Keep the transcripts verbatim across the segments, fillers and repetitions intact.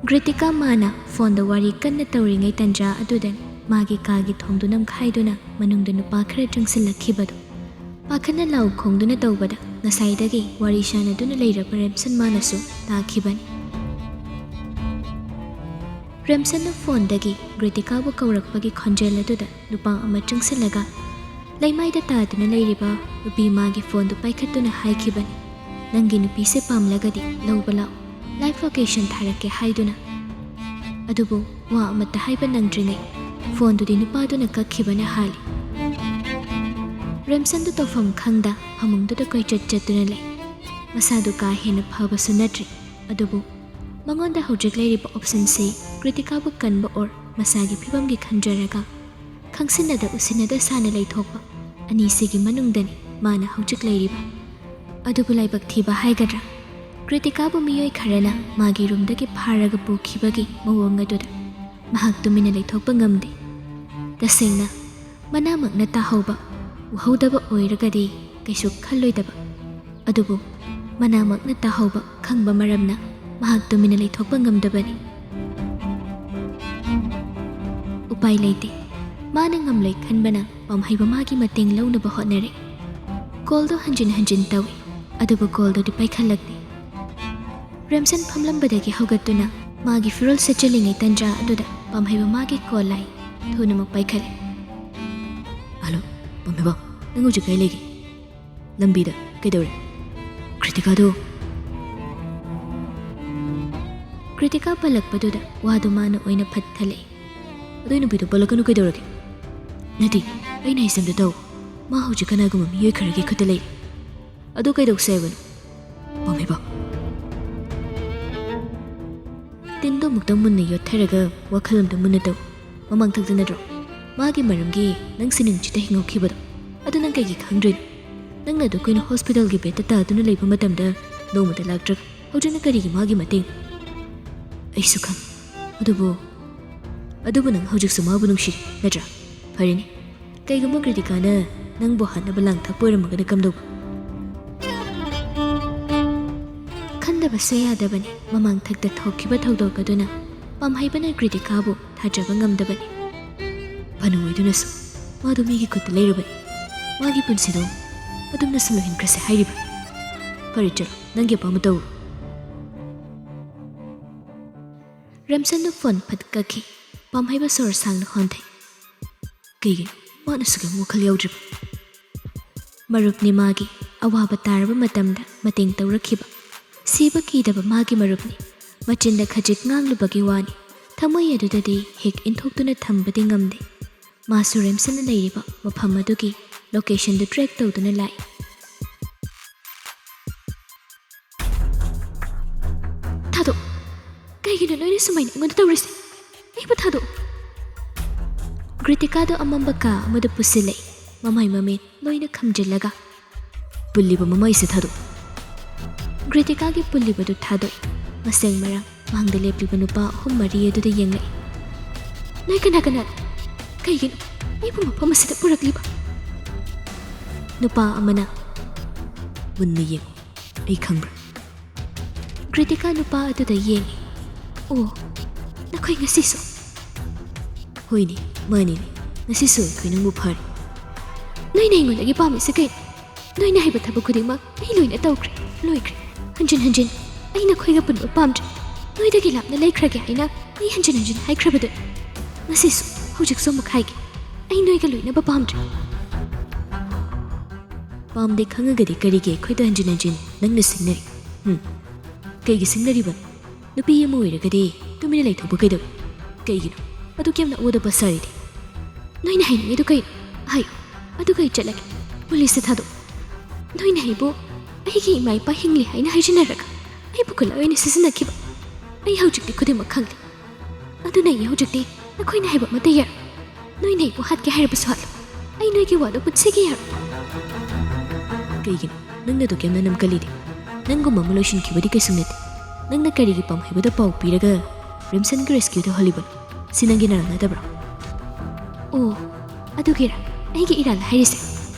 ꯀ꯭ꯔꯤꯇꯤꯀꯥ ꯃꯥꯅ ꯐꯣꯟꯗ ꯋꯥꯔꯤ ꯀꯟꯅ ꯇꯧꯔꯤꯉꯩ ꯇꯟꯖꯥ ꯑꯗꯨꯗ ꯃꯥꯒꯤ ꯀꯥꯒꯤ ꯊꯣꯡꯗꯨ ꯅꯝꯈꯥꯏꯗꯨꯅ ꯃꯅꯨꯡꯗ ꯅꯨꯄꯥ ꯈꯔ ꯆꯪꯁꯤꯜꯂꯛꯈꯤꯕꯗꯨ꯫ ꯄꯥꯈꯠꯅ ꯂꯥꯎ ꯈꯣꯡꯗꯨꯅ ꯇꯧꯕꯗ ꯉꯁꯥꯏꯗꯒꯤ ꯋꯥꯔꯤ ꯁꯥꯟꯅꯗꯨꯅ ꯂꯩꯔꯕ ꯔꯦꯝꯁꯟ ꯃꯥꯅꯁꯨ ꯇꯥꯈꯤꯕꯅꯤ꯫ ꯔꯦꯝꯁꯟꯅ ꯐꯣꯟꯗꯒꯤ ꯀ꯭ꯔꯤꯇꯤꯀꯥꯕꯨ ꯀꯧꯔꯛꯄꯒꯤ ꯈꯣꯟꯖꯦꯜ ꯑꯗꯨꯗ ꯅꯨꯄꯥ ꯑꯃ ꯆꯪꯁꯤꯜꯂꯒ ꯂꯩꯃꯥꯏꯗ ꯇꯥꯗꯨꯅ ꯂꯩꯔꯤꯕ ꯅꯨꯄꯤ ꯃꯥꯒꯤ ꯐꯣꯟꯗꯨ ꯄꯥꯏꯈꯠꯇꯨꯅ ꯍꯥꯏꯈꯤꯕꯅꯤ, "ꯅꯪꯒꯤ ꯅꯨꯄꯤꯁꯦ ꯄꯥꯝꯂꯒꯗꯤ ꯂꯧꯕ ꯂꯥꯛꯑꯣ, live location ꯊꯥꯔꯛꯀꯦ" ꯍꯥꯏꯗꯨꯅ꯫ ꯑꯗꯨꯕꯨ ꯋꯥ ꯑꯃꯠꯇ ꯍꯥꯏꯕ ꯅꯪꯗ꯭ꯔꯤꯉꯩ ꯐꯣꯟꯗꯨꯗꯤ ꯅꯨꯄꯥꯗꯨꯅ ꯀꯛꯈꯤꯕꯅ ꯍꯥꯜꯂꯤ꯫ ꯔꯦꯝꯁꯟꯗꯨ ꯇꯧꯐꯝ ꯈꯪꯗ ꯐꯃꯨꯡꯗꯨꯗ ꯀꯣꯏꯆꯠ ꯆꯠꯇꯨꯅ ꯂꯩ꯫ ꯃꯁꯥꯗꯨ ꯀꯥ ꯍꯦꯟꯅ ꯐꯕꯁꯨ ꯅꯠꯇ꯭ꯔꯤ, ꯑꯗꯨꯕꯨ ꯃꯉꯣꯟꯗ ꯍꯧꯖꯤꯛ ꯂꯩꯔꯤꯕ option ꯁꯤ ꯀ꯭ꯔꯤꯇꯤꯀꯥꯕꯨ ꯀꯟꯕ or ꯃꯁꯥꯒꯤ ꯐꯤꯕꯝꯒꯤ ꯈꯟꯖꯔꯒ ꯈꯪꯁꯤꯟꯅꯗ ꯎꯁꯤꯟꯅꯗ ꯁꯥꯅ ꯂꯩꯊꯣꯛꯄ ꯑꯅꯤꯁꯤꯒꯤ ꯃꯅꯨꯡꯗꯅꯤ ꯃꯥꯅ ꯍꯧꯖꯤꯛ ꯂꯩꯔꯤꯕ꯫ ꯑꯗꯨꯕꯨ ꯂꯥꯏꯕꯛ ꯊꯤꯕ ꯍꯥꯏꯒꯗ꯭ꯔꯥ, ꯀ꯭ꯔꯤꯇꯤꯀꯥꯕꯨ ꯃꯤꯑꯣꯏ ꯈꯔꯅ ꯃꯥꯒꯤ ꯔꯨꯝꯗꯒꯤ ꯐꯥꯔꯒ ꯄꯨꯈꯤꯕꯒꯤ ꯃꯑꯣꯡ ꯑꯗꯨꯗ ꯃꯍꯥꯛ ꯇꯨꯃꯤꯟꯅ ꯂꯩꯊꯣꯛꯄ ꯉꯝꯗꯦ꯫ ꯇꯁꯦꯡꯅ, ꯃꯅꯥꯃꯛꯅ ꯇꯥꯍꯧꯕ, ꯎꯍꯧꯗꯕ ꯑꯣꯏꯔꯒꯗꯤ ꯀꯩꯁꯨ ꯈꯜꯂꯣꯏꯗꯕ꯫ ꯑꯗꯨꯕꯨ ꯃꯅꯥꯃꯛꯅ ꯇꯥꯍꯧꯕ ꯈꯪꯕ ꯃꯔꯝꯅ ꯃꯍꯥꯛ ꯇꯨꯃꯤꯟꯅ ꯂꯩꯊꯣꯛꯄ ꯉꯝꯗꯕꯅꯤ꯫ ꯎꯄꯥꯏ ꯂꯩꯇꯦ꯫ ꯃꯥꯅ ꯉꯝꯂꯣꯏ ꯈꯟꯕꯅ ꯄꯥꯝꯍꯩꯕ ꯃꯥꯒꯤ ꯃꯇꯦꯡ ꯂꯧꯅꯕ ꯍꯣꯠꯅꯔꯦ꯫ ꯀꯣꯜꯗꯨ ꯍꯟꯖꯤꯟ ꯍꯟꯖꯤꯟ ꯇꯧꯏ, ꯑꯗꯨꯕꯨ ꯀꯣꯜꯗꯨꯗꯤ ꯄꯥꯏꯈꯠꯂꯛꯇꯦ꯫ ꯔꯦꯝꯁꯟ ꯐꯝꯂꯝꯕꯗꯒꯤ ꯍꯧꯒꯠꯇꯨꯅ ꯃꯥꯒꯤ ꯐꯤꯔꯣꯜ ꯁꯦꯠꯆꯜꯂꯤꯉꯩ ꯇꯟꯖꯥ ꯑꯗꯨꯗ ꯄꯥꯝꯍꯩꯕ ꯃꯥꯒꯤ ꯀꯣꯜ ꯂꯥꯛꯏ꯫ ꯊꯨꯅꯃꯛ ꯄꯥꯏꯈꯠꯂꯦ꯫ "ꯍꯜꯂꯣ, ꯄꯥꯝꯍꯩꯕ, ꯅꯪ ꯍꯧꯖꯤꯛ ꯀꯥꯏ ꯂꯩꯒꯦ? ꯂꯝꯕꯤꯗ ꯀꯩꯗꯧꯔꯦ? ꯀ꯭ꯔꯤꯇꯤꯀꯥꯗꯣ?" ꯀ꯭ꯔꯤꯇꯤꯀꯥ ꯄꯜꯂꯛꯄꯗꯨꯗ ꯋꯥꯗꯨ ꯃꯥꯅ ꯑꯣꯏꯅ ꯐꯠ ꯊꯠꯂꯛꯏ꯫ "ꯑꯗꯨꯏ ꯅꯨꯄꯤꯗꯣ ꯄꯜꯂꯛꯀꯅꯨ ꯀꯩꯗꯧꯔꯒꯦ? ꯅꯠꯇꯦ, ꯑꯩꯅ ꯍꯥꯏꯁꯦ ꯑꯝꯇ ꯇꯧ꯫ ꯃꯥ ꯍꯧꯖꯤꯛ ꯀꯅꯥꯒꯨꯝꯕ ꯃꯤꯑꯣꯏ ꯈꯔꯒꯤ ꯈꯨꯠꯇ ꯂꯩꯔꯦ꯫ ꯑꯗꯨ ꯀꯩꯗꯧꯁꯦ ꯍꯥꯏꯕꯅꯣ?" ꯄꯥꯝꯍꯩꯕ꯫ ꯇꯤꯟꯗꯣ ꯑꯃꯨꯛꯇꯪ ꯃꯨꯟꯅ ꯌꯣꯠꯊꯔꯒ ꯋꯥꯈꯜ ꯑꯝꯇ ꯃꯨꯟꯅ ꯇꯧ꯫ ꯃꯃꯥꯡ ꯊꯛꯇ ꯅꯠꯇ꯭ꯔꯣ ꯃꯥꯒꯤ ꯃꯔꯝꯒꯤ ꯅꯪ ꯁꯤꯅꯤꯡꯁꯤꯗ ꯍꯤꯡꯍꯧꯈꯤꯕꯗꯣ? ꯑꯗꯨ ꯅꯪ ꯀꯩꯒꯤ ꯈꯪꯗ꯭ꯔꯤꯅꯣ? ꯅꯪꯅ ꯑꯗꯨ ꯀꯨꯏꯅ ꯍꯣꯁꯄꯤꯇꯥꯜꯒꯤ ꯕꯦꯗꯇ ꯇꯥꯗꯨꯅ ꯂꯩꯕ ꯃꯇꯝꯗ ꯅꯣꯡꯃꯇ ꯂꯥꯛꯇ꯭ꯔꯒ ꯍꯧꯖꯤꯛꯅ ꯀꯔꯤꯒꯤ ꯃꯥꯒꯤ ꯃꯇꯦꯡ? ꯑꯩꯁꯨ ꯈꯪꯉꯤ꯫ ꯑꯗꯨꯕꯨ, ꯑꯗꯨꯕꯨ ꯅꯪ ꯍꯧꯖꯤꯛꯁꯨ ꯃꯥꯕꯨ ꯅꯨꯡꯁꯤꯔꯤ, ꯅꯠꯇ꯭ꯔꯥ? ꯐꯔꯦꯅꯦ, ꯀꯩꯒꯨꯝꯕ ꯀ꯭ꯔꯤꯇꯤꯀꯥꯅ ꯅꯪꯕꯨ ꯍꯥꯠꯅꯕ ꯂꯥꯡ ꯊꯥꯛꯄ ꯑꯣꯏꯔꯝꯃꯒꯅ ꯀꯝꯗꯧꯕ? ꯈꯟ ꯈꯟꯗꯕꯁꯨ ꯌꯥꯗꯕꯅꯤ꯫ ꯃꯃꯥꯡꯊꯛꯇ ꯊꯣꯛꯈꯤꯕ ꯊꯧꯗꯣꯛ ꯑꯗꯨꯅ ꯄꯥꯝꯍꯩꯕꯅ ꯀ꯭ꯔꯤꯇꯤꯀꯥꯕꯨ ꯊꯥꯖꯕ ꯉꯝꯗꯕꯅꯤ꯫ ꯐꯅ ꯑꯣꯏꯗꯨꯅꯁꯨ ꯃꯥꯗꯨ ꯃꯤꯒꯤ ꯈꯨꯠꯇ ꯂꯩꯔꯕꯅꯤ꯫ ꯃꯥꯒꯤ ꯄꯨꯟꯁꯤꯗꯣ ꯑꯗꯨꯝꯅꯁꯨ ꯂꯣꯏꯍꯟꯈ꯭ꯔꯁꯦ ꯍꯥꯏꯔꯤꯕ꯫ ꯐꯔꯦ, ꯆꯠꯂꯣ, ꯅꯪꯒꯤ ꯑꯄꯥꯝꯕ ꯇꯧ꯫ ꯔꯦꯝꯁꯟꯅ ꯐꯣꯟ ꯐꯠ ꯀꯛꯈꯤ꯫ ꯄꯥꯝꯍꯩꯕ ꯁꯣꯔ ꯁꯥꯡꯅ ꯍꯣꯟꯊꯩ꯫ ꯀꯩꯒꯤꯅꯣ ꯃꯥꯅ ꯑꯁꯨꯛ ꯌꯥꯝ ꯋꯥꯈꯜ ꯌꯥꯎꯗ꯭ꯔꯤꯕ? ꯃꯔꯨꯞꯅꯤ ꯃꯥꯒꯤ꯫ ꯑꯋꯥꯕ ꯇꯥꯔꯕ ꯃꯇꯝꯗ ꯃꯇꯦꯡ ꯇꯧꯔꯛꯈꯤꯕ꯫ ꯁꯤꯕ ꯀꯤꯗꯕ ꯃꯥꯒꯤ ꯃꯔꯨꯞꯅꯤ꯫ ꯃꯆꯤꯟꯗ ꯈꯖꯤꯛ ꯉꯥꯡꯂꯨꯕꯒꯤ ꯋꯥꯅꯤ꯫ ꯊꯃꯣꯏ ꯑꯗꯨꯗꯗꯤ ꯍꯦꯛ ꯏꯟꯊꯣꯛꯇꯨꯅ ꯊꯝꯕꯗꯤ ꯉꯝꯗꯦ꯫ ꯃꯥꯁꯨ ꯔꯦꯝꯁꯟꯅ ꯂꯩꯔꯤꯕ ꯃꯐꯝ ꯑꯗꯨꯒꯤ ꯂꯣꯀꯦꯁꯟꯗꯨ ꯇ꯭ꯔꯦꯛ ꯇꯧꯗꯨꯅ ꯂꯥꯛꯏ꯫ ꯊꯥꯗꯣꯛ꯫ ꯀꯩꯒꯤꯅꯣ ꯅꯣꯏꯅ ꯁꯨꯃꯥꯏꯅ ꯑꯩꯉꯣꯟꯗ ꯇꯧꯔꯤꯁꯦ? ꯑꯩꯕꯨ ꯊꯥꯗꯣꯛ꯫ ꯀ꯭ꯔꯤꯇꯤꯀꯥꯗꯣ ꯑꯃꯝꯕ ꯀꯥ ꯑꯃꯗ ꯄꯨꯁꯤꯜꯂꯛꯏ, ꯃꯃꯥꯏ ꯃꯃꯤꯠ ꯂꯣꯏꯅ ꯈꯝꯖꯤꯜꯂꯒ꯫ ꯄꯨꯜꯂꯤꯕ ꯃꯃꯩꯁꯦ ꯊꯥꯗꯣꯛ꯫ ꯀ꯭ꯔꯤꯇꯤꯀꯥꯒꯤ ꯄꯨꯜꯂꯤꯕꯗꯨ ꯊꯥꯗꯣꯛꯏ꯫ ꯃꯁꯦꯡ ꯃꯔꯥꯡ ꯃꯥꯡꯗ ꯂꯦꯞꯂꯤꯕ ꯅꯨꯄꯥ ꯑꯍꯨꯝ ꯃꯔꯤ ꯑꯗꯨꯗ ꯌꯦꯡꯂꯛꯏ꯫ ꯅꯣꯏ ꯀꯅꯥ ꯀꯅꯥꯅꯣ? ꯀꯩꯒꯤꯅꯣ ꯑꯩꯕꯨ ꯃꯐꯝ ꯑꯁꯤꯗ ꯄꯨꯔꯛꯂꯤꯕ? ꯅꯨꯄꯥ ꯑꯃꯅ, ꯃꯨꯟꯅ ꯌꯦꯡꯉꯨ, ꯑꯩ ꯈꯪꯕ꯭ꯔꯥ? ꯀ꯭ꯔꯤꯇꯤꯀꯥ ꯅꯨꯄꯥ ꯑꯗꯨꯗ ꯌꯦꯡꯉꯤ꯫ ꯑꯣ, ꯅꯈꯣꯏ ꯉꯁꯤꯁꯨ? ꯍꯣꯏꯅꯦ, ꯃꯥꯅꯤꯅꯦ, ꯉꯁꯤꯁꯨ ꯑꯩꯈꯣꯏ ꯅꯪꯕꯨ ꯐꯥꯔꯦ꯫ ꯅꯣꯏꯅ ꯑꯩꯉꯣꯟꯗꯒꯤ ꯄꯥꯝꯃꯤꯁꯦ ꯀꯩꯅꯣ? ꯅꯣꯏꯅ ꯍꯥꯏꯕ ꯊꯕꯛ ꯈꯨꯗꯤꯡꯃꯛ ꯑꯩ ꯂꯣꯏꯅ ꯇꯧꯈ꯭ꯔꯦ, ꯂꯣꯏꯈ꯭ꯔꯦ꯫ ꯍꯟꯖꯤꯟ ꯍꯟꯖꯤꯟ ꯑꯩ ꯅꯈꯣꯏꯒ ꯄꯨꯟꯕ ꯄꯥꯝꯗ꯭ꯔꯦ꯫ ꯅꯣꯏꯗꯒꯤ ꯂꯥꯞꯅ ꯂꯩꯈ꯭ꯔꯒꯦ ꯍꯥꯏꯅ ꯑꯩ ꯍꯟꯖꯤꯟ ꯍꯟꯖꯤꯟ ꯍꯥꯏꯈ꯭ꯔꯕꯗꯨꯅꯤ꯫ ꯉꯁꯤꯁꯨ, ꯍꯧꯖꯤꯛꯁꯨ ꯑꯃꯨꯛ ꯍꯥꯏꯒꯦ, ꯑꯩ ꯅꯣꯏꯒ ꯂꯣꯏꯅꯕ ꯄꯥꯝꯗ꯭ꯔꯦ꯫ ꯄꯥꯝꯗꯦ ꯈꯪꯉꯒꯗꯤ ꯀꯔꯤꯒꯤ ꯑꯩꯈꯣꯏꯗ ꯍꯟꯖꯤꯟ ꯍꯟꯖꯤꯟ ꯅꯪꯅ ꯁꯤꯡꯅꯔꯤ? ꯍꯨꯝ, ꯀꯩꯒꯤ ꯁꯤꯡꯅꯔꯤꯕꯅꯣ? ꯅꯨꯄꯤ ꯑꯃ ꯑꯣꯏꯔꯒꯗꯤ ꯇꯨꯃꯤꯟꯅ ꯂꯩꯊꯣꯛꯄ ꯀꯩꯗꯧꯏ? ꯀꯩꯒꯤꯅꯣ ꯑꯗꯨꯛ ꯌꯥꯝꯅ ꯑꯣꯗꯕ ꯁꯥꯔꯤꯗꯤ? ꯅꯣꯏꯅ ꯍꯥꯏꯅꯤꯡꯉꯤꯗꯨ ꯀꯩꯅꯣ? ꯍꯥꯏꯌꯨ, ꯑꯗꯨꯒ ꯑꯩ ꯆꯠꯂꯒꯦ꯫ ꯄꯨꯂꯤꯁꯇ ꯊꯥꯗꯣꯛ꯫ ꯅꯣꯏꯅ ꯑꯩꯕꯨ ꯑꯩꯒꯤ ꯏꯃꯥ ꯏꯄꯥ ꯍꯤꯡꯂꯤ ꯍꯥꯏꯅ ꯍꯥꯏꯖꯤꯟꯅꯔꯒ ꯑꯩꯕꯨ ꯈꯨꯠꯂꯥꯏ ꯑꯣꯏꯅ ꯁꯤꯖꯤꯟꯅꯈꯤꯕ꯫ ꯑꯩ ꯍꯧꯖꯤꯛꯇꯤ ꯈꯨꯗꯤꯡꯃꯛ ꯈꯪꯂꯦ꯫ ꯑꯗꯨꯅ ꯑꯩ ꯍꯧꯖꯤꯛꯇꯤ ꯅꯈꯣꯏꯅ ꯍꯥꯏꯕ ꯑꯃꯠꯇ ꯌꯥꯔꯣꯏ꯫ ꯅꯣꯏꯅ ꯑꯩꯕꯨ ꯍꯥꯠꯀꯦ ꯍꯥꯏꯔꯕꯁꯨ ꯍꯥꯠꯂꯨ, ꯑꯩ ꯅꯣꯏꯒꯤ ꯋꯥꯗꯣ ꯄꯨꯟꯁꯤꯒꯤ ꯌꯥꯔꯣꯏ꯫ ꯀꯩꯒꯤꯅꯣ ꯅꯪꯅ ꯑꯗꯨꯛ ꯌꯥꯝꯅ ꯅꯝꯀꯜꯂꯤꯗꯤ? ꯅꯪꯒꯨꯝꯕ ꯑꯃ ꯂꯣꯏꯁꯤꯟꯈꯤꯕꯗꯤ ꯀꯩꯁꯨ ꯅꯠꯇꯦ꯫ ꯅꯪꯅ ꯀꯔꯤꯒꯤ ꯄꯥꯝꯍꯩꯕꯗ ꯄꯥꯎ ꯄꯤꯔꯒ ꯔꯦꯝꯁꯟꯒꯤ ꯔꯦꯁꯀ꯭ꯌꯨꯗ ꯍꯜꯂꯤꯕꯅꯣ? ꯁꯤ ꯅꯪꯒꯤ ꯅꯔꯥꯟ ꯅꯠꯇꯕ꯭ꯔꯣ? ꯑꯣ, ꯑꯗꯨꯒꯤꯔꯥ ꯑꯩꯒꯤ ꯏꯔꯥꯟ ꯍꯥꯏꯔꯤꯁꯦ?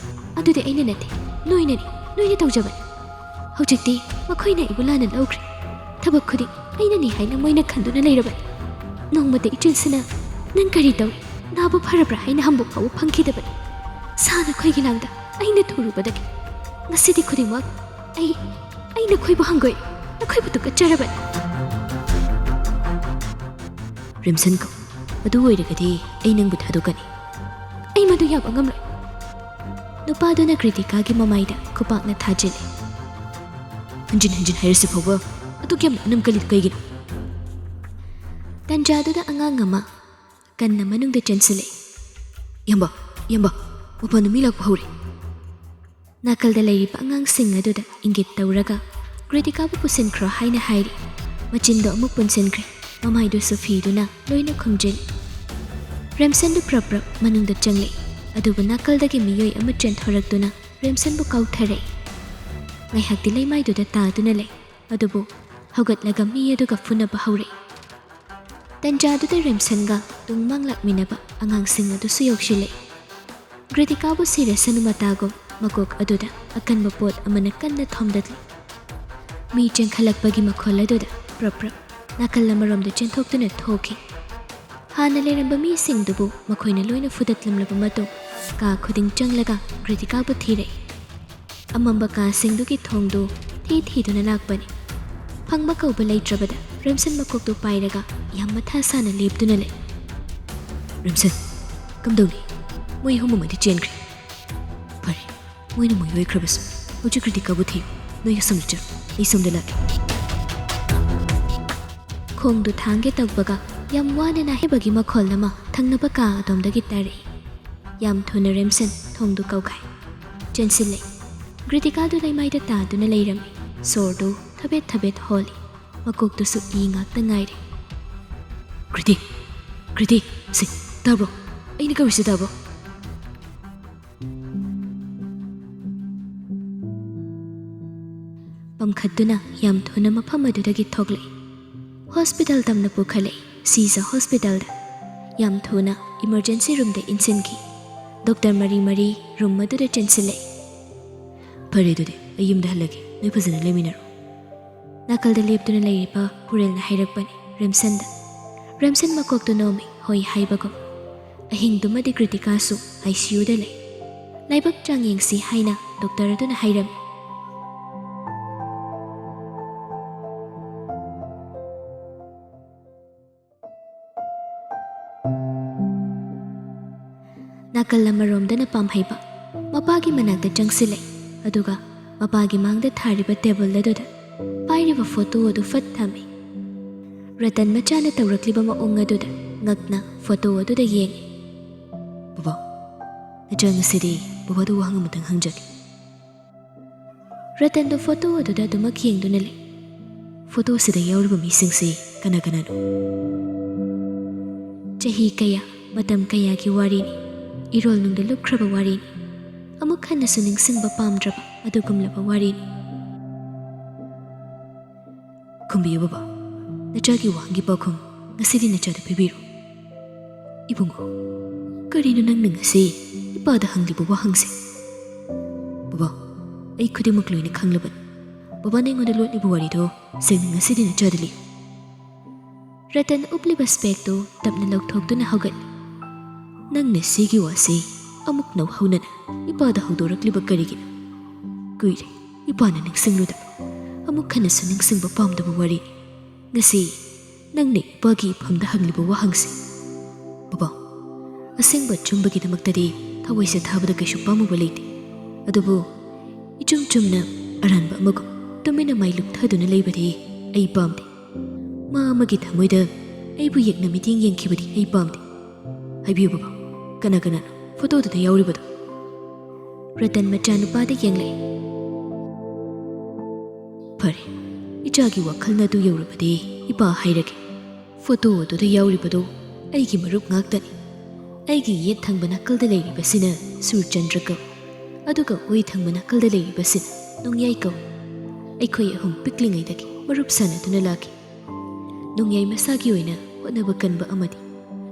ꯑꯗꯨꯗꯤ ꯑꯩꯅ ꯅꯠꯇꯦ, ꯅꯣꯏꯅꯅꯤ, ꯅꯣꯏꯅ ꯇꯧꯖꯕꯅꯤ꯫ ꯍꯧꯖꯤꯛꯇꯤ ꯃꯈꯣꯏꯅ ꯑꯩꯕꯨ ꯂꯥꯟꯅ ꯂꯧꯈ꯭ꯔꯦ꯫ ꯊꯕꯛ ꯈꯨꯗꯤꯡ ꯑꯩꯅꯅꯤ ꯍꯥꯏꯅ ꯃꯣꯏꯅ ꯈꯟꯗꯨꯅ ꯂꯩꯔꯕꯅꯤ꯫ ꯅꯣꯡꯃꯇ ꯏꯆꯦꯜꯁꯤꯅ "ꯅꯪ ꯀꯔꯤ ꯇꯧꯏ? ꯅꯥꯕ ꯐꯔꯕ꯭ꯔꯥ?" ꯍꯥꯏꯅ ꯍꯪꯕ ꯐꯥꯎꯕ ꯐꯪꯈꯤꯗꯕꯅꯤ꯫ ꯁꯥ ꯅꯈꯣꯏꯒꯤ ꯂꯥꯡꯗ ꯑꯩꯅ ꯊꯨꯔꯨꯕꯗꯒꯤ ꯉꯁꯤꯗꯤ ꯈꯨꯗꯤꯡꯃꯛ ꯑꯩ, ꯑꯩ ꯅꯈꯣꯏꯕꯨ ꯍꯪꯒꯣꯏ, ꯅꯈꯣꯏꯕꯨ ꯇꯨꯀꯠꯆꯔꯕꯅꯤ꯫ ꯔꯤꯝꯁꯟ ꯀꯧ꯫ ꯑꯗꯨ ꯑꯣꯏꯔꯒꯗꯤ ꯑꯩ ꯅꯪꯕꯨ ꯊꯥꯗꯣꯛꯀꯅꯤ꯫ ꯑꯩ ꯃꯗꯨ ꯌꯥꯕ ꯉꯝꯂꯣꯏ꯫ ꯅꯨꯄꯥꯗꯨꯅ ꯀ꯭ꯔꯤꯇꯤꯀꯥꯒꯤ ꯃꯃꯥꯏꯗ ꯈꯨꯄꯥꯛꯅ ꯊꯥꯖꯤꯜꯂꯤ꯫ "ꯍꯟꯖꯤꯟ ꯍꯟꯖꯤꯟ ꯍꯥꯏꯔꯁꯤ ꯐꯥꯎꯕ ꯑꯗꯨꯛ ꯌꯥꯝꯅ ꯑꯅꯝ ꯀꯜꯂꯤꯗꯨ ꯀꯩꯒꯤꯅꯣ?" ꯇꯟꯖꯥꯗꯨꯗ ꯑꯉꯥꯡ ꯑꯃ ꯀꯟꯅ ꯃꯅꯨꯡꯗ ꯆꯦꯟꯁꯤꯜꯂꯛꯏ꯫ "ꯏꯌꯥꯝꯕ, ꯏꯌꯥꯝꯕ, ꯃꯄꯥꯟꯗ ꯃꯤ ꯂꯥꯛꯄ ꯍꯧꯔꯦ!" ꯅꯥꯀꯜꯗ ꯂꯩꯔꯤꯕ ꯑꯉꯥꯡꯁꯤꯡ ꯑꯗꯨꯗ ꯏꯪꯒꯤꯠ ꯇꯧꯔꯒ "ꯀ꯭ꯔꯤꯇꯤꯀꯥꯕꯨ ꯄꯨꯁꯤꯟꯈ꯭ꯔꯣ" ꯍꯥꯏꯅ ꯍꯥꯏꯔꯤ꯫ ꯃꯆꯤꯟꯗꯣ ꯑꯃꯨꯛ ꯄꯨꯟꯁꯤꯟꯈ꯭ꯔꯦ꯫ ꯃꯃꯥꯏꯗꯨꯁꯨ ꯐꯤꯗꯨꯅ ꯂꯣꯏꯅ ꯈꯨꯝꯖꯤꯜꯂꯤ꯫ ꯔꯦꯝꯁꯟꯗꯨ ꯄ꯭ꯔꯞ ꯄ꯭ꯔꯞ ꯃꯅꯨꯡꯗ ꯆꯪꯂꯛꯏ꯫ ꯑꯗꯨꯕꯨ ꯅꯥꯀꯜꯗꯒꯤ ꯃꯤꯑꯣꯏ ꯑꯃ ꯆꯦꯟꯊꯣꯔꯛꯇꯨꯅ ꯔꯦꯝꯁꯟꯕꯨ ꯀꯥꯎꯊꯔꯛꯏ꯫ ꯉꯥꯏꯍꯥꯛꯇꯤ ꯂꯩꯃꯥꯏꯗꯨꯗ ꯇꯥꯗꯨꯅ ꯂꯩ꯫ ꯑꯗꯨꯕꯨ ꯍꯧꯒꯠꯂꯒ ꯃꯤ ꯑꯗꯨꯒ ꯐꯨꯅꯕ ꯍꯧꯔꯛꯏ꯫ ꯇꯟꯖꯥꯗꯨꯗ ꯔꯦꯝꯁꯟꯒ ꯇꯨꯡ ꯃꯥꯡ ꯂꯥꯛꯃꯤꯟꯅꯕ ꯑꯉꯥꯡꯁꯤꯡ ꯑꯗꯨꯁꯨ ꯌꯧꯁꯤꯜꯂꯛꯏ꯫ ꯀ꯭ꯔꯤꯇꯤꯀꯥꯕꯨ ꯁꯤꯔꯁꯅꯨ ꯃꯇꯥꯒꯨꯝ ꯃꯀꯣꯛ ꯑꯗꯨꯗ ꯑꯀꯟꯕ ꯄꯣꯠ ꯑꯃꯅ ꯀꯟꯅ ꯊꯣꯝꯗꯠꯂꯤ꯫ ꯃꯤ ꯆꯦꯟꯈꯠꯂꯛꯄꯒꯤ ꯃꯈꯣꯜ ꯑꯗꯨꯗ ꯄ꯭ꯔꯞ ꯄ꯭ꯔꯞ ꯅꯥꯀꯜ ꯑꯃꯔꯣꯝꯗ ꯆꯦꯟꯊꯣꯛꯇꯨꯅ ꯊꯣꯛꯈꯤ꯫ ꯍꯥꯟꯅ ꯂꯩꯔꯝꯕ ꯃꯤꯁꯤꯡꯗꯨꯕꯨ ꯃꯈꯣꯏꯅ ꯂꯣꯏꯅ ꯐꯨꯗꯠꯂꯝꯂꯕ ꯃꯇꯨꯡ, ꯀꯥ ꯈꯨꯗꯤꯡ ꯆꯪꯂꯒ ꯀ꯭ꯔꯤꯇꯤꯀꯥꯕꯨ ꯊꯤꯔꯛꯏ꯫ ꯑꯃꯝꯕ ꯀꯥꯁꯤꯡꯗꯨꯒꯤ ꯊꯣꯡꯗꯨ ꯊꯤ ꯊꯤꯗꯨꯅ ꯂꯥꯛꯄꯅꯤ꯫ ꯐꯪꯕ ꯀꯧꯕ ꯂꯩꯇ꯭ꯔꯕꯗ ꯔꯦꯝꯁꯟ ꯃꯀꯣꯛꯇꯨ ꯄꯥꯏꯔꯒ ꯌꯥꯝ ꯃꯊꯥ ꯁꯥꯅ ꯂꯦꯞꯇꯨꯅ ꯂꯩ꯫ "ꯔꯦꯝꯁꯟ, ꯀꯝꯗꯧꯅꯤ? ꯃꯣꯏ ꯑꯍꯨꯝ ꯑꯃꯗꯤ ꯆꯦꯟꯈ꯭ꯔꯦ꯫" "ꯐꯔꯦ, ꯃꯣꯏꯅ ꯃꯣꯏ ꯑꯣꯏꯈ꯭ꯔꯕꯁꯨ, ꯍꯧꯖꯤꯛ ꯀ꯭ꯔꯤꯇꯤꯀꯥꯕꯨ ꯊꯤꯌꯨ꯫ ꯅꯣꯏ ꯑꯁꯣꯝꯗ ꯆꯠꯂꯣ, ꯑꯩ ꯁꯣꯝꯗ ꯂꯥꯛꯀꯦ꯫" ꯈꯣꯡꯗꯨ ꯊꯥꯡꯒꯦ ꯇꯧꯕꯒ ꯌꯥꯝ ꯋꯥꯅ ꯅꯥꯍꯦꯕꯒꯤ ꯃꯈꯣꯜ ꯑꯃ ꯊꯪꯅꯕ ꯀꯥ ꯑꯗꯣꯝꯗꯒꯤ ꯇꯥꯔꯛꯏ꯫ ꯌꯥꯝ ꯊꯨꯅ ꯔꯦꯝꯁꯟ ꯊꯣꯡꯗꯨ ꯀꯧꯈꯥꯏ ꯆꯦꯟꯁꯤꯜꯂꯛꯏ꯫ ꯀ꯭ꯔꯤꯇꯤꯀꯥꯗꯨ ꯂꯩꯃꯥꯏꯗ ꯇꯥꯗꯨꯅ ꯂꯩꯔꯝꯃꯤ꯫ ꯁꯣꯔꯗꯨ ꯊꯕꯦꯠ ꯊꯕꯦꯠ ꯍꯣꯜꯂꯤ꯫ ꯃꯀꯣꯛꯇꯨꯁꯨ ꯏ ꯉꯥꯛꯇ ꯉꯥꯏꯔꯦ꯫ "ꯀ꯭ꯔꯤꯇꯤ! ꯀ꯭ꯔꯤꯇꯤ! ꯁꯤ, ꯇꯥꯕ꯭ꯔꯣ? ꯑꯩꯅ ꯀꯧꯔꯤꯁꯤ ꯇꯥꯕ꯭ꯔꯣ?" ꯄꯝꯈꯠꯇꯨꯅ ꯌꯥꯝ ꯊꯨꯅ ꯃꯐꯝ ꯑꯗꯨꯗꯒꯤ ꯊꯣꯛꯂꯛꯏ꯫ ꯍꯣꯁꯄꯤꯇꯥꯜ ꯇꯝꯅ ꯄꯨꯈꯠꯂꯛꯏ꯫ ꯁꯤꯖ ꯍꯣꯁꯄꯤꯇꯥꯜꯗ ꯌꯥꯝ ꯊꯨꯅ ꯏꯃꯔꯖꯦꯟꯁꯤ ꯔꯨꯝꯗ ꯏꯟꯁꯤꯟꯈꯤ꯫ ꯗꯣꯛꯇꯔ ꯃꯔꯤ ꯃꯔꯤ ꯔꯨꯝ ꯑꯗꯨꯗ ꯆꯦꯟꯁꯤꯜꯂꯛꯏ꯫ "ꯐꯔꯦ, ꯑꯗꯨꯗꯤ ꯑꯩ ꯌꯨꯝꯗ ꯍꯜꯂꯒꯦ, ꯅꯣꯏ ꯐꯖꯅ ꯂꯩꯃꯤꯟꯅꯔꯣ꯫" ꯅꯥꯀꯜꯗ ꯂꯦꯞꯇꯨꯅ ꯂꯩꯔꯤꯕ ꯀꯨꯔꯦꯜꯅ ꯍꯥꯏꯔꯛꯄꯅꯤ ꯔꯦꯝꯁꯟꯗ꯫ ꯔꯦꯝꯁꯟ ꯃꯀꯣꯛꯇꯨ ꯅꯣꯝꯃꯤ, ꯍꯣꯏ ꯍꯥꯏꯕꯒꯨꯝ꯫ ꯑꯍꯤꯡꯗꯨꯃꯗꯤ ꯀ꯭ꯔꯤꯇꯤꯀꯥꯁꯨ ICUꯗ ꯂꯩ꯫ ꯂꯥꯏꯕꯛ ꯆꯥꯡ ꯌꯦꯡꯁꯤ ꯍꯥꯏꯅ ꯗꯣꯛꯇꯔ ꯑꯗꯨꯅ ꯍꯥꯏꯔꯝꯃꯤ꯫ ꯅꯥꯀꯜ ꯑꯃꯔꯣꯝꯗꯅ ꯄꯥꯝꯍꯩꯕ ꯃꯄꯥꯒꯤ ꯃꯅꯥꯛꯇ ꯆꯪꯁꯤꯜꯂꯦ, ꯑꯗꯨꯒ ꯃꯄꯥꯒꯤ ꯃꯥꯡꯗ ꯊꯥꯔꯤꯕ ꯇꯦꯕꯜ ꯑꯗꯨꯗ ꯄꯥꯏꯔꯤꯕ ꯐꯣꯇꯣ ꯑꯗꯨ ꯐꯠ ꯊꯝꯃꯤ꯫ ꯔꯇꯟ ꯃꯆꯥꯅ ꯇꯧꯔꯛꯂꯤꯕ ꯃꯑꯣꯡ ꯑꯗꯨꯗ ꯉꯛꯅ ꯐꯣꯇꯣ ꯑꯗꯨꯗ ꯌꯦꯡꯉꯤ꯫ "ꯕꯕꯥ, ꯅꯆꯥ ꯉꯁꯤꯗꯤ ꯕꯕꯥꯗ ꯋꯥꯍꯪ ꯑꯃꯇꯪ ꯍꯪꯖꯒꯦ꯫" ꯔꯇꯟꯗꯣ ꯐꯣꯇꯣ ꯑꯗꯨꯗ ꯑꯗꯨꯃꯛ ꯌꯦꯡꯗꯨꯅ ꯂꯩ꯫ "ꯐꯣꯇꯣꯁꯤꯗ ꯌꯥꯎꯔꯤꯕ ꯃꯤꯁꯤꯡꯁꯤ ꯀꯅꯥ ꯀꯅꯥꯅꯣ?" ꯆꯍꯤ ꯀꯌꯥ, ꯃꯇꯝ ꯀꯌꯥꯒꯤ ꯋꯥꯔꯤꯅꯤ꯫ ꯏꯔꯣꯜ ꯅꯨꯡꯗ ꯂꯨꯞꯈ꯭ꯔꯕ ꯋꯥꯔꯤꯅꯤ꯫ ꯑꯃꯨꯛ ꯍꯟꯅꯁꯨ ꯅꯤꯡꯁꯤꯡꯕ ꯄꯥꯝꯗ꯭ꯔꯕ ꯑꯗꯨꯒꯨꯝꯂꯕ ꯋꯥꯔꯤꯅꯤ꯫ "ꯈꯨꯝꯕꯤꯌꯨ ꯕꯕꯥ, ꯅꯆꯥꯒꯤ ꯋꯥꯍꯪꯒꯤ ꯄꯥꯎꯈꯨꯝ ꯉꯁꯤꯗꯤ ꯅꯆꯥꯗ ꯄꯤꯕꯤꯔꯣ꯫" "ꯏꯕꯨꯡꯉꯣ, ꯀꯔꯤꯅꯣ ꯅꯪꯅ ꯉꯁꯤ ꯏꯄꯥꯗ ꯍꯪꯂꯤꯕ ꯋꯥꯍꯪꯁꯦ?" "ꯕꯕꯥ, ꯑꯩ ꯈꯨꯗꯤꯡꯃꯛ ꯂꯣꯏꯅ ꯈꯪꯂꯕꯅꯤ꯫ ꯕꯕꯥꯅ ꯑꯩꯉꯣꯟꯗ ꯂꯣꯠꯂꯤꯕ ꯋꯥꯔꯤꯗꯣ ꯁꯦꯡꯅ ꯉꯁꯤꯗꯤ ꯅꯆꯥꯗ ꯂꯤꯌꯨ꯫" ꯔꯇꯟ ꯎꯞꯂꯤꯕ ꯁ꯭ꯄꯦꯛꯇꯨ ꯇꯞꯅ ꯂꯧꯊꯣꯛꯇꯨꯅ ꯍꯧꯒꯠꯂꯤ꯫ "ꯅꯪꯅ ꯁꯤꯒꯤ ꯋꯥꯁꯤ ꯑꯃꯨꯛ ꯅꯧꯍꯧꯅꯅ ꯏꯄꯥꯗ ꯍꯧꯗꯣꯔꯛꯂꯤꯕ ꯀꯔꯤꯒꯤꯅꯣ? ꯀꯨꯏꯔꯦ ꯏꯄꯥꯅ ꯅꯤꯡꯁꯤꯡꯂꯨꯗꯕ, ꯑꯃꯨꯛ ꯍꯟꯅꯁꯨ ꯅꯤꯡꯁꯤꯡꯕ ꯄꯥꯝꯗꯕ ꯋꯥꯔꯤꯅꯤ꯫ ꯉꯁꯤ ꯅꯪꯅ ꯏꯄꯥꯒꯤ ꯏꯐꯝꯗ ꯍꯪꯂꯤꯕ ꯋꯥꯍꯪꯁꯤ꯫" "ꯕꯕꯥ, ꯑꯁꯦꯡꯕ ꯑꯆꯨꯝꯕꯒꯤꯗꯃꯛꯇꯗꯤ ꯊꯋꯥꯏꯁꯦ ꯊꯥꯕꯗ ꯀꯩꯁꯨ ꯄꯥꯝꯃꯨꯕ ꯂꯩꯇꯦ꯫ ꯑꯗꯨꯕꯨ ꯏꯆꯨꯝ ꯆꯨꯝꯅ ꯑꯔꯥꯟꯕ ꯑꯃꯒꯨꯝ ꯇꯨꯃꯤꯟꯅ ꯃꯥꯏ ꯂꯨꯞꯊꯗꯨꯅ ꯂꯩꯕꯗꯤ ꯑꯩ ꯄꯥꯝꯗꯦ꯫ ꯃꯥ ꯑꯃꯒꯤ ꯊꯃꯣꯏꯗ ꯑꯩꯕꯨ ꯌꯦꯛꯅ ꯃꯤꯠꯌꯦꯡ ꯌꯦꯡꯈꯤꯕꯗꯤ ꯑꯩ ꯄꯥꯝꯗꯦ꯫ ꯍꯥꯏꯕꯤꯌꯨ ꯕꯕꯥ, ꯀꯅꯥ ꯀꯅꯥꯅꯣ ꯐꯣꯇꯣꯗꯨꯗ ꯌꯥꯎꯔꯤꯕꯗꯣ?" ꯔꯇꯟ ꯃꯆꯥꯅꯨꯄꯥꯗ ꯌꯦꯡꯂꯛꯏ꯫ "ꯐꯔꯦ, ꯏꯆꯥꯒꯤ ꯋꯥꯈꯜꯅ ꯑꯗꯨ ꯌꯧꯔꯕꯗꯤ ꯏꯄꯥ ꯍꯥꯏꯔꯒꯦ꯫ ꯐꯣꯇꯣ ꯑꯗꯨꯗ ꯌꯥꯎꯔꯤꯕꯗꯨ ꯑꯩꯒꯤ ꯃꯔꯨꯞ ꯉꯥꯛꯇꯅꯤ꯫ ꯑꯩꯒꯤ ꯌꯦꯠ ꯊꯪꯕ ꯅꯥꯀꯜꯗ ꯂꯩꯔꯤꯕꯁꯤꯅ ꯁꯨꯔꯆꯟꯗ꯭ꯔ ꯀꯧꯏ, ꯑꯗꯨꯒ ꯑꯣꯏ ꯊꯪꯕ ꯅꯥꯀꯜꯗ ꯂꯩꯔꯤꯕꯁꯤꯅ ꯅꯣꯡꯌꯥꯏ ꯀꯧꯏ꯫ ꯑꯩꯈꯣꯏ ꯑꯍꯨꯝ ꯄꯤꯛꯂꯤꯉꯩꯗꯒꯤ ꯃꯔꯨꯞ ꯁꯥꯟꯅꯗꯨꯅ ꯂꯥꯛꯈꯤ꯫ ꯅꯣꯡꯌꯥꯏ ꯃꯁꯥꯒꯤ ꯑꯣꯏꯅ ꯍꯣꯠꯅꯕ ꯀꯟꯕ ꯑꯃꯗꯤ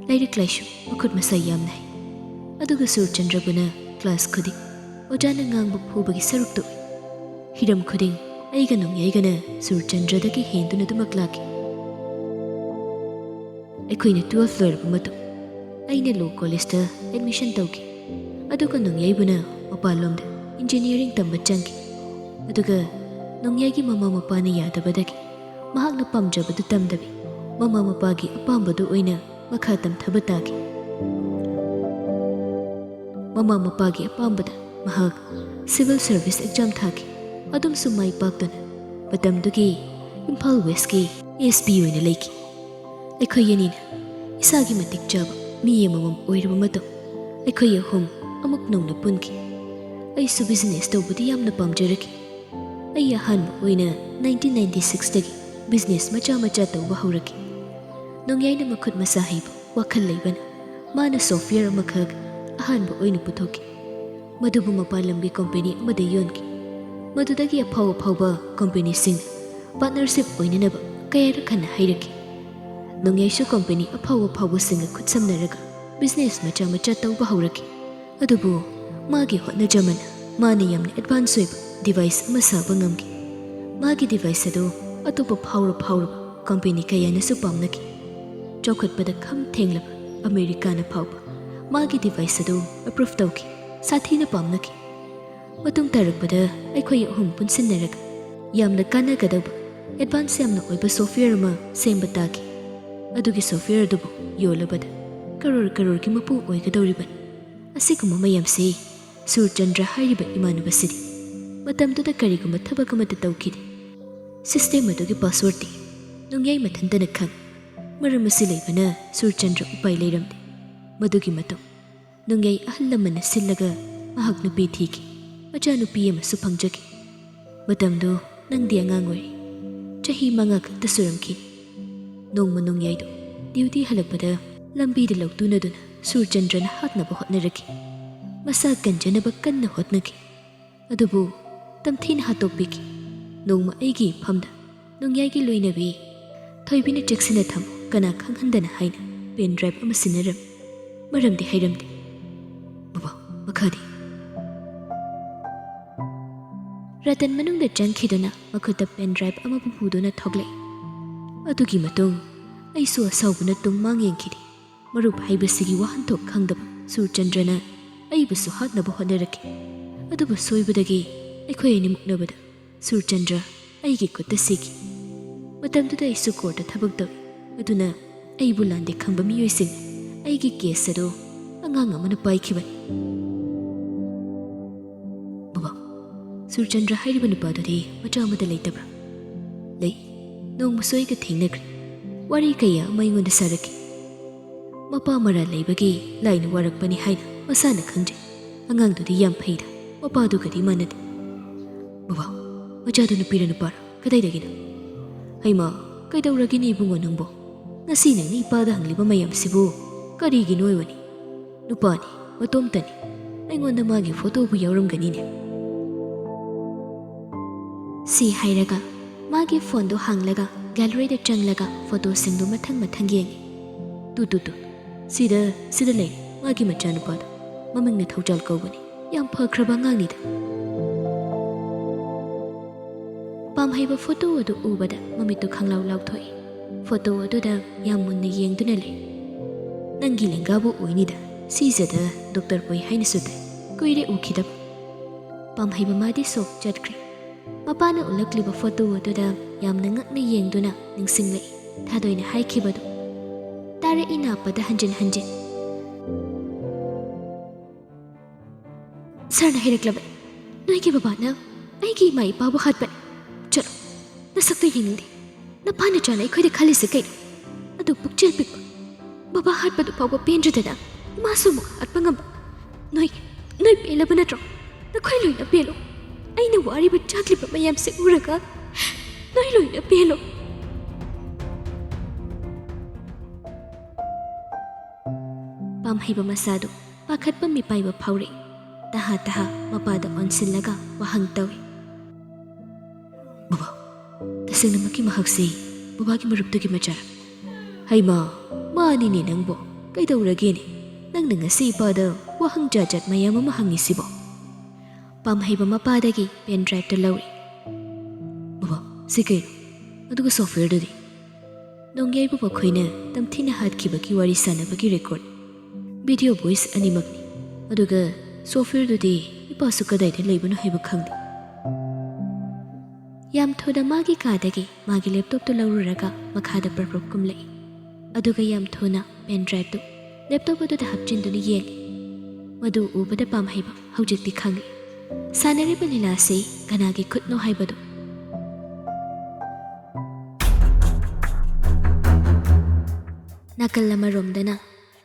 ꯂꯥꯏꯔꯤꯛ ꯂꯥꯏꯁꯨ ꯃꯈꯨꯠ ꯃꯁꯥ ꯌꯥꯝꯅ ꯍꯩ꯫ ꯑꯗꯨꯒ ꯁꯨꯔꯆꯟꯗ꯭ꯔꯕꯨꯅ ꯀ꯭ꯂꯥꯁ ꯈꯨꯗꯤꯡ ꯑꯣꯖꯥꯅ ꯉꯥꯡꯕ ꯐꯨꯕꯒꯤ ꯁꯔꯨꯛꯇꯨ ꯑꯣꯏ꯫ ꯍꯤꯔꯝ ꯈꯨꯗꯤꯡ ꯑꯩꯒ ꯅꯣꯡꯌꯥꯏꯒꯅ ꯁꯨꯔꯆꯟꯗ꯭ꯔꯗꯒꯤ ꯍꯦꯟꯗꯨꯅ ꯑꯗꯨꯃꯛ ꯂꯥꯛꯈꯤ꯫ ꯑꯩꯈꯣꯏꯅ ꯇꯨꯋꯦꯜꯐ ꯂꯣꯏꯔꯕ ꯃꯇꯨꯡ ꯑꯩꯅ ꯂꯣ ꯀꯣꯂꯦꯖꯇ ꯑꯦꯗꯃꯤꯁꯟ ꯇꯧꯈꯤ꯫ ꯑꯗꯨꯒ ꯅꯣꯡꯌꯥꯏꯕꯨꯅ ꯃꯄꯥꯟꯂꯣꯝꯗ ꯏꯟꯖꯤꯅꯤꯌꯥꯔꯤꯡ ꯇꯝꯕ ꯆꯪꯈꯤ꯫ ꯑꯗꯨꯒ ꯅꯣꯡꯌꯥꯏꯒꯤ ꯃꯃꯥ ꯃꯄꯥꯅ ꯌꯥꯗꯕꯗꯒꯤ ꯃꯍꯥꯛꯅ ꯄꯥꯝꯖꯕꯗꯨ ꯇꯝꯗꯕꯤ, ꯃꯃꯥ ꯃꯄꯥꯒꯤ ꯑꯄꯥꯝꯕꯗꯨ ꯑꯣꯏꯅ ꯃꯈꯥ ꯇꯝꯊꯕ ꯇꯥꯈꯤ꯫ ꯃꯃꯥ ꯃꯄꯥꯒꯤ ꯑꯄꯥꯝꯕꯗ ꯃꯍꯥꯛ ꯁꯤꯚꯤꯜ ꯁꯔꯚꯤꯁ ꯑꯦꯛꯖꯥꯝ ꯊꯥꯈꯤ꯫ ꯑꯗꯨꯝꯁꯨ ꯃꯥꯏ ꯄꯥꯛꯇꯨꯅ ꯃꯇꯝꯗꯨꯒꯤ ꯏꯝꯐꯥꯜ ꯋꯦꯁꯀꯤ ꯑꯦꯁ ꯄꯤ ꯑꯣꯏꯅ ꯂꯩꯈꯤ꯫ ꯑꯩꯈꯣꯏ ꯑꯅꯤꯅ ꯏꯁꯥꯒꯤ ꯃꯇꯤꯛ ꯆꯥꯕ ꯃꯤ ꯑꯃꯃꯝ ꯑꯣꯏꯔꯕ ꯃꯇꯨꯡ ꯑꯩꯈꯣꯏ ꯑꯍꯨꯝ ꯑꯃꯨꯛ ꯅꯧꯅ ꯄꯨꯟꯈꯤ꯫ ꯑꯩꯁꯨ ꯕꯤꯖꯤꯅꯦꯁ ꯇꯧꯕꯗꯤ ꯌꯥꯝꯅ ꯄꯥꯝꯖꯔꯛꯈꯤ꯫ ꯑꯩ ꯑꯍꯥꯟꯕ ꯑꯣꯏꯅ ꯅꯥꯏꯟꯇꯤꯟ ꯅꯥꯏꯟꯇꯤ ꯁꯤꯛꯁꯇꯒꯤ ꯕꯤꯖꯤꯅꯦꯁ ꯃꯆꯥ ꯃꯆꯥ ꯇꯧꯕ ꯍꯧꯔꯛꯈꯤ꯫ ꯅꯣꯡꯌꯥꯏꯅ ꯃꯈꯨꯠ ꯃꯁꯥ ꯍꯩꯕ, ꯋꯥꯈꯜ ꯂꯩꯕꯅ ꯃꯥꯅ ꯁꯣꯐꯋꯦꯌꯔ ꯑꯃꯈꯛ ꯑꯍꯥꯟꯕ ꯑꯣꯏꯅ ꯄꯨꯊꯣꯛꯈꯤ꯫ ꯃꯗꯨꯕꯨ ꯃꯄꯥꯟ ꯂꯝꯒꯤ ꯀꯣꯝꯄꯦꯅꯤ ꯑꯃꯗ ꯌꯣꯟꯈꯤ꯫ ꯃꯗꯨꯗꯒꯤ ꯑꯐꯥꯎ ꯑꯐꯥꯎꯕ ꯀꯣꯝꯄꯦꯅꯤꯁꯤꯡ ꯄꯥꯔꯠꯅꯔꯁꯤꯞ ꯑꯣꯏꯅꯅꯕ ꯀꯌꯥꯔꯛ ꯍꯟꯅ ꯍꯥꯏꯔꯛꯈꯤ꯫ ꯅꯣꯡꯌꯥꯏꯁꯨ ꯀꯣꯝꯄꯦꯅꯤ ꯑꯐꯥꯎ ꯑꯐꯥꯎꯕꯁꯤꯡꯒ ꯈꯨꯠꯁꯝꯅꯔꯒ ꯕꯤꯖꯤꯅꯦꯁ ꯃꯆꯥ ꯃꯆꯥ ꯇꯧꯕ ꯍꯧꯔꯛꯈꯤ꯫ ꯑꯗꯨꯕꯨ ꯃꯥꯒꯤ ꯍꯣꯠꯅꯖꯃꯟ, ꯃꯥꯅ ꯌꯥꯝꯅ ꯑꯦꯗꯚꯥꯟꯁ ꯑꯣꯏꯕ ꯗꯤꯚꯥꯏꯁ ꯑꯃ ꯁꯥꯕ ꯉꯝꯈꯤ꯫ ꯃꯥꯒꯤ ꯗꯤꯚꯥꯏꯁ ꯑꯗꯨ ꯑꯇꯣꯞꯄ ꯐꯥꯎꯔ ꯐꯥꯎꯔꯕ ꯀꯝꯄꯦꯅꯤ ꯀꯌꯥꯅꯁꯨ ꯄꯥꯝꯅꯈꯤ꯫ ꯆꯥꯎꯈꯠꯄꯗ ꯈꯝ ꯊꯦꯡꯂꯕ ꯑꯃꯦꯔꯤꯀꯥꯅ ꯐꯥꯎꯕ ꯃꯥꯒꯤ ꯗꯤꯚꯥꯏꯁ ꯑꯗꯨ ꯑꯦꯄ꯭ꯔꯨꯚ ꯇꯧꯈꯤ, ꯁꯥꯊꯤꯅ ꯄꯥꯝꯅꯈꯤ꯫ ꯃꯇꯨꯡ ꯇꯥꯔꯛꯄꯗ ꯑꯩꯈꯣꯏ ꯑꯍꯨꯝ ꯄꯨꯟꯁꯤꯟꯅꯔꯒ ꯌꯥꯝꯅ ꯀꯥꯟꯅꯒꯗꯧꯕ, ꯑꯦꯗꯚꯥꯟꯁ ꯌꯥꯝꯅ ꯑꯣꯏꯕ ꯁꯣꯐꯋꯦꯌꯔ ꯑꯃ ꯁꯦꯝꯕ ꯇꯥꯈꯤ꯫ ꯑꯗꯨꯒꯤ ꯁꯣꯐꯋꯦꯌꯔ ꯑꯗꯨꯕꯨ ꯌꯣꯜꯂꯕꯗ ꯀꯔꯣꯔ ꯀꯔꯣꯔꯒꯤ ꯃꯄꯨ ꯑꯣꯏꯒꯗꯧꯔꯤꯕꯅꯤ꯫ ꯑꯁꯤꯒꯨꯝꯕ ꯃꯌꯥꯝꯁꯤ ꯁꯨꯔꯆꯟꯗ꯭ꯔ ꯍꯥꯏꯔꯤꯕ ꯏꯃꯥꯟꯅꯕꯁꯤꯗꯤ ꯃꯇꯝꯗꯨꯗ ꯀꯔꯤꯒꯨꯝꯕ ꯊꯕꯛ ꯑꯃꯠꯇ ꯇꯧꯈꯤꯗꯦ꯫ ꯁꯤꯁꯇꯦꯝ ꯑꯗꯨꯒꯤ ꯄꯥꯁꯋꯥꯔꯗꯇꯤ ꯅꯣꯡꯌꯥꯏ ꯃꯊꯟꯇꯅ ꯈꯪꯏ꯫ ꯃꯔꯝ ꯑꯁꯤ ꯂꯩꯕꯅ ꯁꯨꯔꯆꯟꯗ꯭ꯔ ꯎꯄꯥꯏ ꯂꯩꯔꯝꯗꯦ꯫ ꯃꯗꯨꯒꯤ ꯃꯇꯨꯡ ꯅꯣꯡꯌꯥꯏ ꯑꯍꯜ ꯂꯃꯟꯅ ꯁꯤꯜꯂꯒ ꯃꯍꯥꯛ ꯅꯨꯄꯤ ꯊꯤꯈꯤ꯫ ꯃꯆꯥꯅꯨꯄꯤ ꯑꯃꯁꯨ ꯐꯪꯖꯈꯤ꯫ ꯃꯇꯝꯗꯨ ꯅꯪꯗꯤ ꯑꯉꯥꯡ ꯑꯣꯏꯔꯤ꯫ ꯆꯍꯤ ꯃꯉꯥ ꯈꯛꯇ ꯁꯨꯔꯝꯈꯤ꯫ ꯅꯣꯡꯃ ꯅꯣꯡꯌꯥꯏꯗꯨ ꯗ꯭ꯌꯨꯇꯤ ꯍꯜꯂꯛꯄꯗ ꯂꯝꯕꯤꯗ ꯂꯧꯇꯨꯅꯗꯨꯅ ꯁꯨꯔꯆꯟꯗ꯭ꯔꯅ ꯍꯥꯠꯅꯕ ꯍꯣꯠꯅꯔꯛꯈꯤ꯫ ꯃꯁꯥ ꯀꯟꯖꯅꯕ ꯀꯟꯅ ꯍꯣꯠꯅꯈꯤ꯫ ꯑꯗꯨꯕꯨ ꯇꯝꯊꯤꯅ ꯍꯥꯠꯇꯣꯛꯄꯤꯈꯤ꯫ ꯅꯣꯡꯃ ꯑꯩꯒꯤ ꯏꯐꯝꯗ ꯅꯣꯡꯌꯥꯏꯒꯤ ꯂꯣꯏꯅꯕꯤ ꯊꯣꯏꯕꯤꯅ ꯆꯦꯛꯁꯤꯟꯅ ꯊꯝꯃꯨ, ꯀꯅꯥ ꯈꯪꯍꯟꯗꯅ ꯍꯥꯏꯅ ꯄꯦꯟ ꯗ꯭ꯔꯥꯏꯚ ꯑꯃ ꯁꯤꯟꯅꯔꯝꯃꯤ꯫ ꯃꯔꯝꯗꯤ ꯍꯥꯏꯔꯝꯗꯦ꯫ ꯕꯕꯥ, ꯃꯈꯥꯗꯤ? ꯔꯇꯟ ꯃꯅꯨꯡꯗ ꯆꯪꯈꯤꯗꯨꯅ ꯃꯈꯨꯠꯇ ꯄꯦꯟ ꯗ꯭ꯔꯥꯏꯚ ꯑꯃꯕꯨ ꯄꯨꯗꯨꯅ ꯊꯣꯛꯂꯛꯏ꯫ ꯑꯗꯨꯒꯤ ꯃꯇꯨꯡ ꯑꯩꯁꯨ ꯑꯁꯥꯎꯕꯅ ꯇꯨꯝ ꯃꯥꯡ ꯌꯦꯡꯈꯤꯅꯤ꯫ ꯃꯔꯨꯞ ꯍꯥꯏꯕꯁꯤꯒꯤ ꯋꯥꯍꯟꯊꯣꯛ ꯈꯪꯗꯕ ꯁꯨꯔꯆꯟꯗ꯭ꯔꯅ ꯑꯩꯕꯨꯁꯨ ꯍꯥꯠꯅꯕ ꯍꯣꯠꯅꯔꯛꯈꯤ꯫ ꯑꯗꯨꯕꯨ ꯁꯣꯏꯕꯗꯒꯤ ꯑꯩꯈꯣꯏ ꯑꯅꯤ ꯃꯨꯛꯅꯕꯗ ꯁꯨꯔꯆꯟꯗ꯭ꯔ ꯑꯩꯒꯤ ꯈꯨꯠꯇ ꯁꯤꯈꯤ꯫ ꯃꯇꯝꯗꯨꯗ ꯑꯩꯁꯨ ꯀꯣꯔꯠꯇ ꯊꯕꯛ ꯇꯧꯏ꯫ ꯑꯗꯨꯅ ꯑꯩꯕꯨ ꯂꯥꯟꯗꯦ ꯈꯪꯕ ꯃꯤꯑꯣꯏꯁꯤꯡꯅ ꯑꯩꯒꯤ ꯀꯦꯁ ꯑꯗꯨ ꯑꯉꯥꯡ ꯑꯃꯅ ꯄꯥꯏꯈꯤꯕꯅꯤ꯫ ꯕꯕꯥ, ꯁꯨꯔꯆꯟꯗ꯭ꯔ ꯍꯥꯏꯔꯤꯕ ꯅꯨꯄꯥꯗꯨꯗꯤ ꯃꯆꯥ ꯑꯃꯗ ꯂꯩꯇꯕ꯭ꯔꯥ? ꯂꯩ꯫ ꯅꯣꯡꯃꯁꯨ ꯑꯩꯒ ꯊꯦꯡꯅꯈ꯭ꯔꯦ꯫ ꯋꯥꯔꯤ ꯀꯌꯥ ꯑꯃ ꯑꯩꯉꯣꯟꯗ ꯁꯥꯔꯛꯈꯤ꯫ ꯃꯄꯥ ꯃꯔꯥ ꯂꯩꯕꯒꯤ ꯂꯥꯏꯅ ꯋꯥꯔꯛꯄꯅꯤ ꯍꯥꯏꯅ ꯃꯁꯥꯅ ꯈꯪꯖꯩ꯫ ꯑꯉꯥꯡꯗꯨꯗꯤ ꯌꯥꯝ ꯐꯩꯗ, ꯃꯄꯥꯗꯨꯒꯗꯤ ꯃꯥꯟꯅꯗꯦ꯫ ꯕꯕꯥ, ꯃꯆꯥꯗꯨ ꯅꯨꯄꯤꯔ ꯅꯨꯄꯥꯔ? ꯀꯗꯥꯏꯗꯒꯤꯅꯣ? ꯍꯩꯃꯥ, ꯀꯩꯗꯧꯔꯒꯦꯅꯦ ꯏꯕꯨꯡꯉꯣ ꯅꯪꯕꯣ? ꯉꯁꯤ ꯅꯪꯅ ꯏꯄꯥꯗ ꯍꯪꯂꯤꯕ ꯃꯌꯥꯝꯁꯤꯕꯨ ꯀꯔꯤꯒꯤꯅꯣ ꯑꯣꯏꯕꯅꯤ? ꯅꯨꯄꯥꯅꯤ, ꯃꯇꯣꯝꯇꯅꯤ꯫ ꯑꯩꯉꯣꯟꯗ ꯃꯥꯒꯤ ꯐꯣꯇꯣꯕꯨ ꯌꯥꯎꯔꯝꯒꯅꯤꯅꯦ꯫ ꯁꯤ ꯍꯥꯏꯔꯒ ꯃꯥꯒꯤ ꯐꯣꯟꯗꯨ ꯍꯥꯡꯂꯒ ꯒꯦꯂꯔꯤꯗ ꯆꯪꯂꯒ ꯐꯣꯇꯣꯁꯤꯡꯗꯨ ꯃꯊꯪ ꯃꯊꯪ ꯌꯦꯡꯉꯤ꯫ ꯇꯨ, ꯇꯨ, ꯇꯨ, ꯁꯤꯗ, ꯁꯤꯗ ꯂꯩꯔꯦ ꯃꯥꯒꯤ ꯃꯆꯥꯅꯨꯄꯥꯗꯣ꯫ ꯃꯃꯤꯡꯅ ꯊꯧꯖꯥꯜ ꯀꯧꯕꯅꯤ꯫ ꯌꯥꯝ ꯐꯈ꯭ꯔꯕ ꯑꯉꯥꯡꯅꯤꯗ꯫ ꯄꯥꯝꯍꯩꯕ ꯐꯣꯇꯣ ꯑꯗꯨ ꯎꯕꯗ ꯃꯃꯤꯠꯇꯨ ꯈꯪꯂꯥꯎ ꯂꯥꯎꯊꯣꯛꯏ꯫ ꯐꯣꯇꯣ ꯑꯗꯨꯗ ꯌꯥꯝ ꯃꯨꯟꯅ ꯌꯦꯡꯗꯨꯅ ꯂꯩ꯫ ꯅꯪꯒꯤ ꯂꯦꯡꯒꯥꯕꯨ ꯑꯣꯏꯅꯤꯗ, ꯁꯤꯖꯗ ꯗꯣꯛꯇꯔ ꯄꯣꯏ ꯍꯥꯏꯅꯁꯨ ꯇꯥꯏ꯫ ꯀꯨꯏꯔꯦ ꯎꯈꯤꯗꯕ꯫ ꯄꯥꯝꯍꯩꯕ ꯃꯥꯗꯤ ꯁꯣꯛ ꯆꯠꯈ꯭ꯔꯦ꯫ ꯃꯄꯥꯅ ꯎꯠꯂꯛꯂꯤꯕ ꯐꯣꯇꯣ ꯑꯗꯨꯗ ꯌꯥꯝꯅ ꯉꯛꯅ ꯌꯦꯡꯗꯨꯅ ꯅꯤꯡꯁꯤꯡꯂꯛꯏ ꯊꯥꯗꯣꯏꯅ ꯍꯥꯏꯈꯤꯕꯗꯨ꯫ ꯇꯥꯔꯛꯏ ꯅꯥꯞꯄꯗ ꯍꯟꯖꯤꯟ ꯍꯟꯖꯤꯟ꯫ ꯁꯥꯔꯅ ꯍꯥꯏꯔꯛꯂꯕꯅꯤ, ꯅꯣꯏꯒꯤ ꯕꯕꯥꯅ ꯑꯩꯒꯤ ꯏꯃꯥ ꯏꯄꯥꯕꯨ ꯍꯥꯠꯄꯅꯤ꯫ ꯆꯠꯂꯣ, ꯅꯁꯛꯇꯣ ꯌꯦꯡꯅꯤꯡꯗꯦ꯫ ꯅꯄꯥ ꯅꯆꯥꯅ ꯑꯩꯈꯣꯏꯗ ꯈꯜꯂꯤꯁꯦ ꯀꯩꯅꯣ? ꯑꯗꯨ ꯄꯨꯛꯆꯦꯜ ꯄꯤꯛꯄ ꯕꯕꯥ ꯍꯥꯠꯄꯗꯨ ꯐꯥꯎꯕ ꯄꯦꯟꯗ꯭ꯔꯗꯅ ꯏꯃꯥꯁꯨ ꯑꯃꯨꯛ ꯍꯥꯠꯄ ꯉꯝꯕ꯫ ꯅꯣꯏ, ꯅꯣꯏ ꯄꯦꯜꯂꯕ ꯅꯠꯇ꯭ꯔꯣ? ꯅꯈꯣꯏ ꯂꯣꯏꯅ ꯄꯦꯜꯂꯣ꯫ ꯑꯩꯅ ꯋꯥꯔꯤꯕ ꯆꯥꯛꯂꯤꯕ ꯃꯌꯥꯝꯁꯦ ꯎꯔꯒ ꯅꯣꯏ ꯂꯣꯏꯅ ꯄꯦꯜꯂꯣ꯫ ꯄꯥꯝꯍꯩꯕ ꯃꯆꯥꯗꯨ ꯄꯥꯈꯠꯄ ꯃꯤꯄꯥꯏꯕ ꯐꯥꯎꯔꯛꯏ꯫ ꯇꯍꯥ ꯇꯍꯥ ꯃꯄꯥꯗ ꯑꯣꯟꯁꯤꯜꯂꯒ ꯋꯥꯍꯪ ꯇꯧꯏ꯫ ꯕꯕꯥ, ꯇꯁꯦꯡꯅꯃꯛꯀꯤ ꯃꯍꯥꯛꯁꯤ ꯕꯕꯥꯒꯤ ꯃꯔꯨꯞꯇꯨꯒꯤ ꯃꯆꯥꯔꯥ? ꯍꯩꯃꯥ, ꯃꯥꯅꯤꯅꯦ ꯅꯪꯕꯣ꯫ ꯀꯩꯗꯧꯔꯒꯦꯅꯦ? ꯅꯪꯅ ꯉꯁꯤ ꯏꯄꯥꯗ ꯋꯥꯍꯪ ꯖꯥꯠ ꯖꯥꯠ ꯃꯌꯥꯝ ꯑꯃ ꯍꯪꯉꯤꯁꯤꯕꯣ? ꯄꯥꯝꯍꯩꯕ ꯃꯄꯥꯗꯒꯤ ꯄꯦꯟ ꯗ꯭ꯔꯥꯏꯚꯇꯨ ꯂꯧꯔꯦ꯫ "ꯕꯕꯥ, ꯁꯤ ꯀꯩꯅꯣ? ꯑꯗꯨꯒ ꯁꯣꯐꯋꯦꯌꯔꯗꯨꯗꯤ?" ꯅꯣꯡꯌꯥꯏꯕꯨ ꯃꯈꯣꯏꯅ ꯇꯝꯊꯤꯅ ꯍꯥꯠꯈꯤꯕꯒꯤ ꯋꯥꯔꯤ ꯁꯥꯟꯅꯕꯒꯤ ꯔꯦꯀꯣꯔꯗ, ꯚꯤꯗꯤꯑꯣ ꯚꯣꯏꯁ ꯑꯅꯤꯃꯛꯅꯤ꯫ ꯑꯗꯨꯒ ꯁꯣꯐꯋꯦꯌꯔꯗꯨꯗꯤ ꯏꯄꯥꯁꯨ ꯀꯗꯥꯏꯗ ꯂꯩꯕꯅꯣ ꯍꯥꯏꯕ ꯈꯪꯗꯦ꯫ ꯌꯥꯝ ꯊꯨꯅ ꯃꯥꯒꯤ ꯀꯥꯗꯒꯤ ꯃꯥꯒꯤ ꯂꯦꯞꯇꯣꯞꯇꯨ ꯂꯧꯔꯨꯔꯒ ꯃꯈꯥꯗ ꯄ꯭ꯔꯞ ꯄ꯭ꯔꯞ ꯀꯨꯝꯂꯛꯏ꯫ ꯑꯗꯨꯒ ꯌꯥꯝ ꯊꯨꯅ ꯄꯦꯟ ꯗ꯭ꯔꯥꯏꯚꯇꯨ ꯂꯦꯞꯇꯣꯞ ꯑꯗꯨꯗ ꯍꯥꯞꯆꯤꯟꯗꯨꯅ ꯌꯦꯡꯉꯤ꯫ ꯃꯗꯨ ꯎꯕꯗ ꯄꯥꯝꯍꯩꯕ ꯍꯧꯖꯤꯛꯇꯤ ꯈꯪꯉꯤ꯫ ꯁꯥꯟꯅꯔꯤꯕ ꯂꯤꯂꯥꯁꯤ ꯀꯅꯥꯒꯤ ꯈꯨꯠꯅꯣ ꯍꯥꯏꯕꯗꯨ꯫ ꯅꯥꯀꯜ ꯑꯃꯔꯣꯝꯗꯅ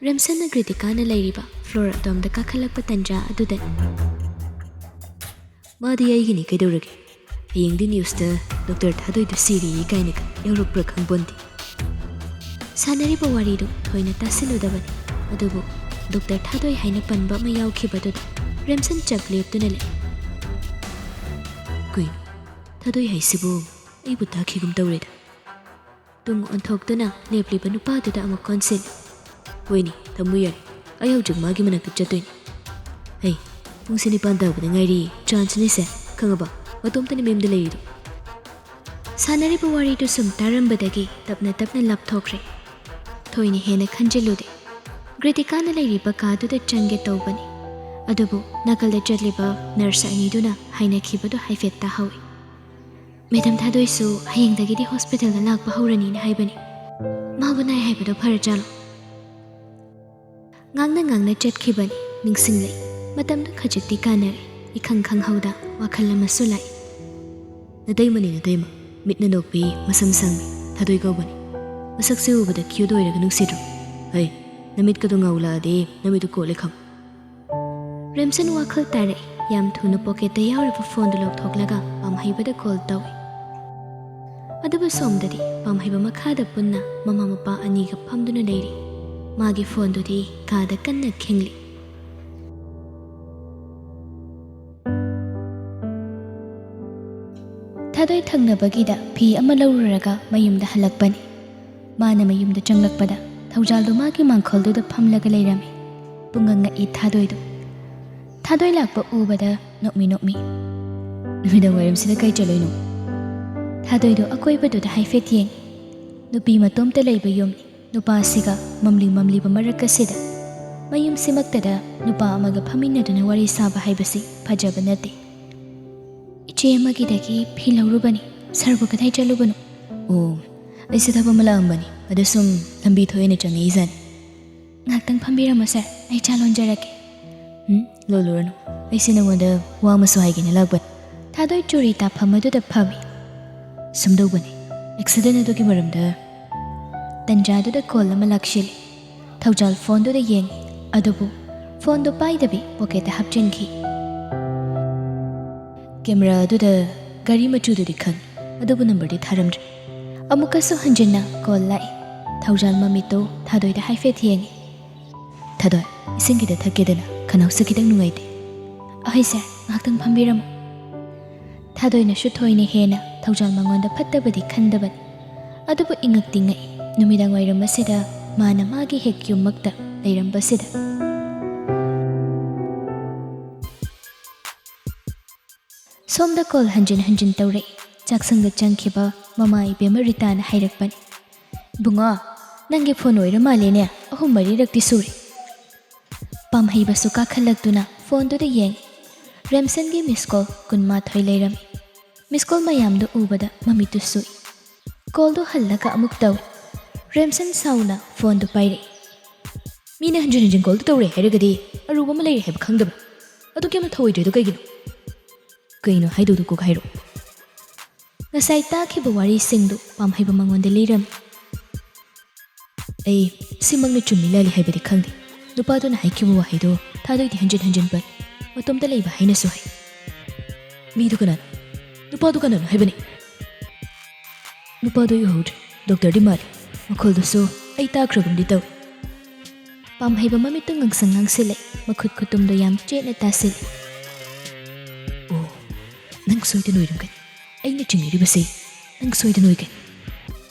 ꯔꯦꯝꯁꯟꯅ ꯀ꯭ꯔꯤꯇꯤꯀꯥꯅ ꯂꯩꯔꯤꯕ ꯐ꯭ꯂꯣꯔ ꯑꯗꯣꯝꯗ ꯀꯥꯈꯠꯂꯛꯄ ꯇꯟꯖꯥ ꯑꯗꯨꯗꯅꯤ꯫ "ꯃꯥꯗꯤ ꯑꯩꯒꯤꯅꯤ, ꯀꯩꯗꯧꯔꯒꯦ? ꯍꯌꯦꯡꯗꯤ ꯅ꯭ꯌꯨꯁꯇ ꯗꯣꯛꯇꯔ ꯊꯥꯗꯣꯏꯗꯨ ꯁꯤꯔꯤꯌꯦ ꯀꯥꯏꯅꯒ ꯌꯥꯎꯔꯛꯄ꯭ꯔꯥ ꯈꯪꯄꯣꯟꯇꯦ꯫" ꯁꯥꯟꯅꯔꯤꯕ ꯋꯥꯔꯤꯗꯨ ꯊꯣꯏꯅ ꯇꯥꯁꯤꯜꯂꯨꯗꯕꯅꯤ꯫ ꯑꯗꯨꯕꯨ ꯗꯣꯛꯇꯔ ꯊꯥꯗꯣꯏ ꯍꯥꯏꯅ ꯄꯟꯕ ꯑꯃ ꯌꯥꯎꯈꯤꯕꯗꯨꯗ ꯔꯦꯝꯁꯟ ꯆꯞ ꯂꯦꯞꯇꯨꯅ ꯂꯩ꯫ "ꯀꯩꯅꯣ, ꯊꯥꯗꯣꯏ ꯍꯥꯏꯁꯤꯕꯨ ꯑꯩꯕꯨ ꯇꯥꯈꯤꯒꯨꯝ ꯇꯧꯔꯦꯗ?" ꯇꯨꯡ ꯑꯣꯟꯊꯣꯛꯇꯨꯅ ꯂꯦꯞꯂꯤꯕ ꯅꯨꯄꯥꯗꯨꯗ ꯑꯃꯨꯛ ꯀꯣꯟꯁꯤꯜꯂꯤ꯫ "ꯍꯣꯏꯅꯦ, ꯊꯝꯃꯨ ꯌꯥꯔꯦ꯫ ꯑꯩ ꯍꯧꯖꯤꯛ ꯃꯥꯒꯤ ꯃꯅꯥꯛꯇ ꯆꯠꯇꯣꯏꯅꯤ꯫ ꯍꯩ, ꯄꯨꯡꯁꯦ ꯅꯤꯄꯥꯟ ꯇꯥꯕꯗ ꯉꯥꯏꯔꯤ, ꯆꯥꯟꯁꯅꯤꯁꯦ, ꯈꯪꯉꯕ? ꯃꯇꯣꯝꯇꯅꯤ ꯃꯌꯨꯝꯗ ꯂꯩꯔꯤꯗꯣ꯫" ꯁꯥꯟꯅꯔꯤꯕ ꯋꯥꯔꯤꯗꯨ ꯁꯨꯝ ꯇꯥꯔꯝꯕꯗꯒꯤ ꯇꯞꯅ ꯇꯞꯅ ꯂꯥꯞꯊꯣꯛꯈ꯭ꯔꯦ꯫ ꯊꯣꯏꯅ ꯍꯦꯟꯅ ꯈꯟꯖꯤꯜꯂꯨꯗꯦ꯫ ꯀ꯭ꯔꯤꯇꯤꯀꯥꯅ ꯂꯩꯔꯤꯕ ꯀꯥꯗꯨꯗ ꯆꯪꯒꯦ ꯇꯧꯕꯅꯤ꯫ ꯑꯗꯨꯕꯨ ꯅꯥꯀꯜꯗ ꯆꯠꯂꯤꯕ ꯅꯔꯁ ꯑꯅꯤꯗꯨꯅ ꯍꯥꯏꯅꯈꯤꯕꯗꯨ ꯍꯥꯏꯐꯦꯠ ꯇꯥꯍꯧꯏ꯫ "ꯃꯦꯗꯝ ꯊꯥꯗꯣꯏꯁꯨ ꯍꯌꯦꯡꯗꯒꯤꯗꯤ ꯍꯣꯁꯄꯤꯇꯥꯜꯗ ꯂꯥꯛꯄ ꯍꯧꯔꯅꯤꯅ ꯍꯥꯏꯕꯅꯤ꯫ ꯃꯥꯕꯨ ꯅꯥꯏ ꯍꯥꯏꯕꯗꯣ ꯐꯔꯖꯥꯠꯂꯣ?" ꯉꯥꯡꯅ ꯉꯥꯡꯅ ꯆꯠꯈꯤꯕꯅꯤ꯫ ꯅꯤꯡꯁꯤꯡꯂꯛꯏ꯫ ꯃꯇꯝꯗꯨ ꯈꯖꯤꯛꯇꯤ ꯀꯥꯟꯅꯔꯦ꯫ ꯏꯈꯪ ꯈꯪꯍꯧꯗ ꯋꯥꯈꯜ ꯑꯃꯁꯨ ꯂꯥꯛꯏ꯫ "ꯅꯇꯩꯃꯅꯤ, ꯅꯇꯩꯃ꯫ ꯃꯤꯠꯅ ꯅꯣꯛꯄꯤ, ꯃꯁꯝ ꯁꯪꯕꯤ, ꯊꯥꯗꯣꯏ ꯀꯧꯕꯅꯤ꯫ ꯃꯁꯛꯁꯦ ꯎꯕꯗ ꯀ꯭ꯌꯨꯠ ꯑꯣꯏꯔꯒ ꯅꯨꯡꯁꯤꯗ꯭ꯔꯣ? ꯍꯩ, ꯅꯃꯤꯠꯀꯗꯣ ꯉꯧꯂꯛꯑꯗꯤ ꯅꯃꯤꯠꯇꯨ ꯀꯣꯠꯂꯦ ꯈꯪꯉꯨ꯫" ꯔꯦꯝꯁꯟ ꯋꯥꯈꯜ ꯇꯥꯔꯛꯏ꯫ ꯌꯥꯝ ꯊꯨꯅ ꯄꯣꯀꯦꯠꯇ ꯌꯥꯎꯔꯤꯕ ꯐꯣꯟꯗꯨ ꯂꯧꯊꯣꯛꯂꯒ ꯄꯥꯝꯍꯩꯕꯗ ꯀꯣꯜ ꯇꯧꯏ꯫ ꯑꯗꯨꯕꯨ ꯁꯣꯝꯗꯗꯤ ꯄꯥꯝꯍꯩꯕ ꯃꯈꯥꯗ ꯄꯨꯟꯅ ꯃꯃꯥ ꯃꯄꯥ ꯑꯅꯤꯒ ꯐꯝꯗꯨꯅ ꯂꯩꯔꯤ꯫ ꯃꯥꯒꯤ ꯐꯣꯟꯗꯨꯗꯤ ꯀꯥꯗ ꯀꯟꯅ ꯈꯤꯡꯂꯤ꯫ ꯊꯥꯗꯣꯏ ꯊꯪꯅꯕꯒꯤꯗ ꯐꯤ ꯑꯃ ꯂꯧꯔꯨꯔꯒ ꯃꯌꯨꯝꯗ ꯍꯜꯂꯛꯄꯅꯤ꯫ ꯃꯥꯅ ꯃꯌꯨꯝꯗ ꯆꯪꯂꯛꯄꯗ ꯊꯧꯖꯥꯜꯗꯨ ꯃꯥꯒꯤ ꯃꯥꯡꯈꯣꯜꯗꯨꯗ ꯐꯝꯂꯒ ꯂꯩꯔꯝꯃꯤ꯫ ꯄꯨꯡꯉꯛ ꯉꯛꯏ ꯊꯥꯗꯣꯏꯗꯨ꯫ ꯊꯥꯗꯣꯏ ꯂꯥꯛꯄ ꯎꯕꯗ ꯅꯣꯛꯃꯤ ꯅꯣꯛꯃꯤ꯫ "ꯅꯨꯃꯤꯗꯥꯡ ꯋꯥꯏꯔꯝꯁꯤꯗ ꯀꯥꯏ ꯆꯠꯂꯣꯏꯅꯣ?" ꯊꯥꯗꯣꯏꯗꯣ ꯑꯀꯣꯏꯕꯗꯨꯗ ꯍꯥꯏꯐꯦꯠ ꯌꯦꯡꯉꯤ꯫ ꯅꯨꯄꯤ ꯃꯇꯣꯝꯇ ꯂꯩꯕ ꯌꯨꯝꯅꯤ꯫ ꯅꯨꯄꯥꯁꯤꯒ ꯃꯝꯂꯤ ꯃꯝꯂꯤꯕ ꯃꯔꯛ ꯑꯁꯤꯗ ꯃꯌꯨꯝꯁꯤꯃꯛꯇꯗ ꯅꯨꯄꯥ ꯑꯃꯒ ꯐꯝꯃꯤꯟꯅꯗꯨꯅ ꯋꯥꯔꯤ ꯁꯥꯕ ꯍꯥꯏꯕꯁꯤ ꯐꯖꯕ ꯅꯠꯇꯦ꯫ "ꯏꯆꯦ ꯑꯃꯒꯤꯗꯒꯤ ꯐꯤ ꯂꯧꯔꯨꯕꯅꯤ꯫ ꯁꯥꯔꯕꯨ ꯀꯗꯥꯏ ꯆꯠꯂꯨꯕꯅꯣ?" "ꯑꯣ, ꯑꯩꯁꯦ ꯊꯕꯛ ꯑꯃ ꯂꯥꯛꯑꯝꯕꯅꯤ꯫ ꯑꯗ ꯁꯨꯝ ꯂꯝꯕꯤ ꯊꯣꯛꯑꯦꯅ ꯆꯪꯉꯛꯏꯖꯥꯠꯅꯤ꯫" "ꯉꯥꯛꯇꯪ ꯐꯝꯕꯤꯔꯝꯃꯣ ꯁꯥꯔ, ꯑꯩ ꯆꯥ ꯂꯣꯟꯖꯔꯛꯀꯦ꯫" "ꯎꯝ, ꯂꯣꯜꯂꯨꯔꯅꯨ꯫ ꯑꯩꯁꯦ ꯅꯉꯣꯟꯗ ꯋꯥ ꯑꯃꯁꯨ ꯍꯥꯏꯒꯦꯅ ꯂꯥꯛꯄꯅꯤ꯫" ꯊꯥꯗꯣꯏ ꯆꯨꯔꯤ ꯇꯥꯐꯝ ꯑꯗꯨꯗ ꯐꯝꯃꯤ꯫ "ꯁꯨꯝꯗꯧꯕꯅꯤ, ꯑꯦꯛꯁꯤꯗꯦꯟ ꯑꯗꯨꯒꯤ ꯃꯔꯝꯗ꯫" ꯇꯟꯖꯥꯗꯨꯗ ꯀꯣꯜ ꯑꯃ ꯂꯥꯛꯁꯤꯜꯂꯤ꯫ ꯊꯧꯖꯥꯜ ꯐꯣꯟꯗꯨꯗ ꯌꯦꯡꯉꯤ, ꯑꯗꯨꯕꯨ ꯐꯣꯟꯗꯨ ꯄꯥꯏꯗꯕꯤ ꯄꯣꯀꯦꯠꯇ ꯍꯥꯞꯆꯤꯟꯈꯤ꯫ ꯀꯦꯃꯦꯔꯥ ꯑꯗꯨꯗ ꯒꯥꯔꯤ ꯃꯆꯨꯗꯨꯗꯤ ꯈꯪꯉꯤ, ꯑꯗꯨꯕꯨ ꯅꯝꯕꯔꯗꯤ ꯊꯥꯔꯝꯗ꯭ꯔꯦ꯫ ꯑꯃꯨꯛꯀꯁꯨ ꯍꯟꯖꯤꯟꯅ ꯀꯣꯜ ꯂꯥꯛꯏ꯫ ꯊꯧꯖꯥꯜ ꯃꯃꯤꯠꯇꯨ ꯊꯥꯗꯣꯏꯗ ꯍꯥꯏꯐꯦꯠ ꯌꯦꯡꯉꯤ꯫ "ꯊꯥꯗꯣꯏ, ꯏꯁꯤꯡ ꯈꯤꯇ ꯊꯛꯀꯦꯗꯅ, ꯈꯅꯥꯎꯁꯦ ꯈꯤꯇꯪ ꯅꯨꯡꯉꯥꯏꯇꯦ꯫" "ꯑꯍꯣꯏ ꯁꯥꯔ, ꯉꯥꯏꯍꯥꯛꯇꯪ ꯐꯝꯕꯤꯔꯝꯃꯨ꯫" ꯊꯥꯗꯣꯏꯅꯁꯨ ꯊꯣꯏꯅ ꯍꯦꯟꯅ ꯊꯧꯖꯥꯜ ꯃꯉꯣꯟꯗ ꯐꯠꯇꯕꯗꯤ ꯈꯟꯗꯕꯅꯤ꯫ ꯑꯗꯨꯕꯨ ꯏꯉꯛꯇꯤ ꯉꯛꯏ, ꯅꯨꯃꯤꯗꯥꯡ ꯋꯥꯏꯔꯝ ꯑꯁꯤꯗ ꯃꯥꯅ ꯃꯥꯒꯤ ꯍꯦꯛ ꯌꯨꯝꯃꯛꯇ ꯂꯩꯔꯝꯕꯁꯤꯗ꯫ ꯁꯣꯝꯗ ꯀꯣꯜ ꯍꯟꯖꯤꯟ ꯍꯟꯖꯤꯟ ꯇꯧꯔꯛꯏ꯫ ꯆꯥꯛꯁꯪꯗ ꯆꯪꯈꯤꯕ ꯃꯃꯥ ꯏꯕꯦꯝꯃ ꯔꯤꯇꯥꯅ ꯍꯥꯏꯔꯛꯄꯅꯤ꯫ "ꯏꯕꯨꯡꯉꯣ, ꯅꯪꯒꯤ ꯐꯣꯟ ꯑꯣꯏꯔ ꯃꯥꯜꯂꯦꯅꯦ, ꯑꯍꯨꯝ ꯃꯔꯤꯔꯛꯇꯤ ꯁꯨꯔꯦ꯫" ꯄꯥꯝꯍꯩꯕꯁꯨ ꯀꯥꯈꯠꯂꯛꯇꯨꯅ ꯐꯣꯟꯗꯨꯗ ꯌꯦꯡꯉꯤ꯫ ꯔꯦꯝꯁꯟꯒꯤ ꯃꯤꯁ ꯀꯣꯜ ꯀꯨꯟꯃꯥꯊꯣꯏ ꯂꯩꯔꯝꯃꯤ꯫ ꯃꯤꯁ ꯀꯣꯜ ꯃꯌꯥꯝꯗꯨ ꯎꯕꯗ ꯃꯃꯤꯠꯇꯨ ꯁꯨꯏ꯫ ꯀꯣꯜꯗꯨ ꯍꯜꯂꯒ ꯑꯃꯨꯛ ꯇꯧꯏ꯫ ꯔꯦꯝꯁꯟ ꯁꯥꯎꯅ ꯐꯣꯟꯗꯨ ꯄꯥꯏꯔꯛꯏ꯫ "ꯃꯤꯅ ꯍꯟꯖꯤꯟ ꯍꯟꯖꯤꯟ ꯀꯣꯜꯗꯨ ꯇꯧꯔꯦ ꯍꯥꯏꯔꯒꯗꯤ ꯑꯔꯨꯕ ꯑꯃ ꯂꯩꯔꯦ ꯍꯥꯏꯕ ꯈꯪꯗꯕ꯭ꯔꯥ? ꯑꯗꯨꯛ ꯌꯥꯝꯅ ꯊꯧꯑꯣꯏꯗ꯭ꯔꯤꯗꯨ ꯀꯩꯒꯤꯅꯣ?" "ꯀꯩꯅꯣ ꯍꯥꯏꯗꯧꯗꯨ ꯀꯣꯛ ꯍꯥꯏꯔꯛꯑꯣ꯫" ꯉꯁꯥꯏ ꯇꯥꯈꯤꯕ ꯋꯥꯔꯤꯁꯤꯡꯗꯨ ꯄꯥꯝꯍꯩꯕ ꯃꯉꯣꯟꯗ ꯂꯤꯔꯝꯃꯤ꯫ "ꯑꯩ ꯁꯤꯃꯛꯅ ꯆꯨꯝꯃꯤ ꯂꯥꯜꯂꯤ ꯍꯥꯏꯕꯗꯤ ꯈꯪꯗꯦ꯫ ꯅꯨꯄꯥꯗꯨꯅ ꯍꯥꯏꯈꯤꯕ ꯋꯥꯍꯩꯗꯣ ꯊꯥꯗꯣꯏꯗꯤ ꯍꯟꯖꯤꯟ ꯍꯟꯖꯤꯟ ꯄꯜꯂꯤ꯫ ꯃꯇꯣꯝꯇ ꯂꯩꯕ ꯍꯥꯏꯅꯁꯨ ꯍꯥꯏ꯫" "ꯃꯤꯗꯨ ꯀꯅꯥꯅꯣ? ꯅꯨꯄꯥꯗꯨ ꯀꯅꯥꯅꯣ ꯍꯥꯏꯕꯅꯤ?" "ꯅꯨꯄꯥꯗꯨ ꯎꯍꯧꯗ꯭ꯔꯦ꯫ ꯗꯣꯛꯇꯔꯗꯤ ꯃꯥꯜꯂꯤ꯫ ꯃꯈꯣꯜꯗꯨꯁꯨ ꯑꯩ ꯇꯥꯈ꯭ꯔꯒꯨꯝꯗꯤ ꯇꯧꯏ꯫" ꯄꯥꯝꯍꯩꯕ ꯃꯃꯤꯠꯇꯨ ꯉꯥꯡꯁꯪ ꯉꯥꯡꯁꯤꯜꯂꯦ꯫ ꯃꯈꯨꯠ ꯈꯨꯇꯨꯝꯗꯨ ꯌꯥꯝ ꯆꯦꯠꯅ ꯇꯥꯁꯤꯜꯂꯦ꯫ "ꯑꯣ, ꯅꯪ ꯁꯣꯏꯗꯅ ꯑꯣꯏꯔꯝꯒꯅꯤ꯫ ꯑꯩꯅ ꯆꯤꯡꯅꯔꯤꯕꯁꯤ ꯅꯪ ꯁꯣꯏꯗꯅ ꯑꯣꯏꯒꯅꯤ꯫"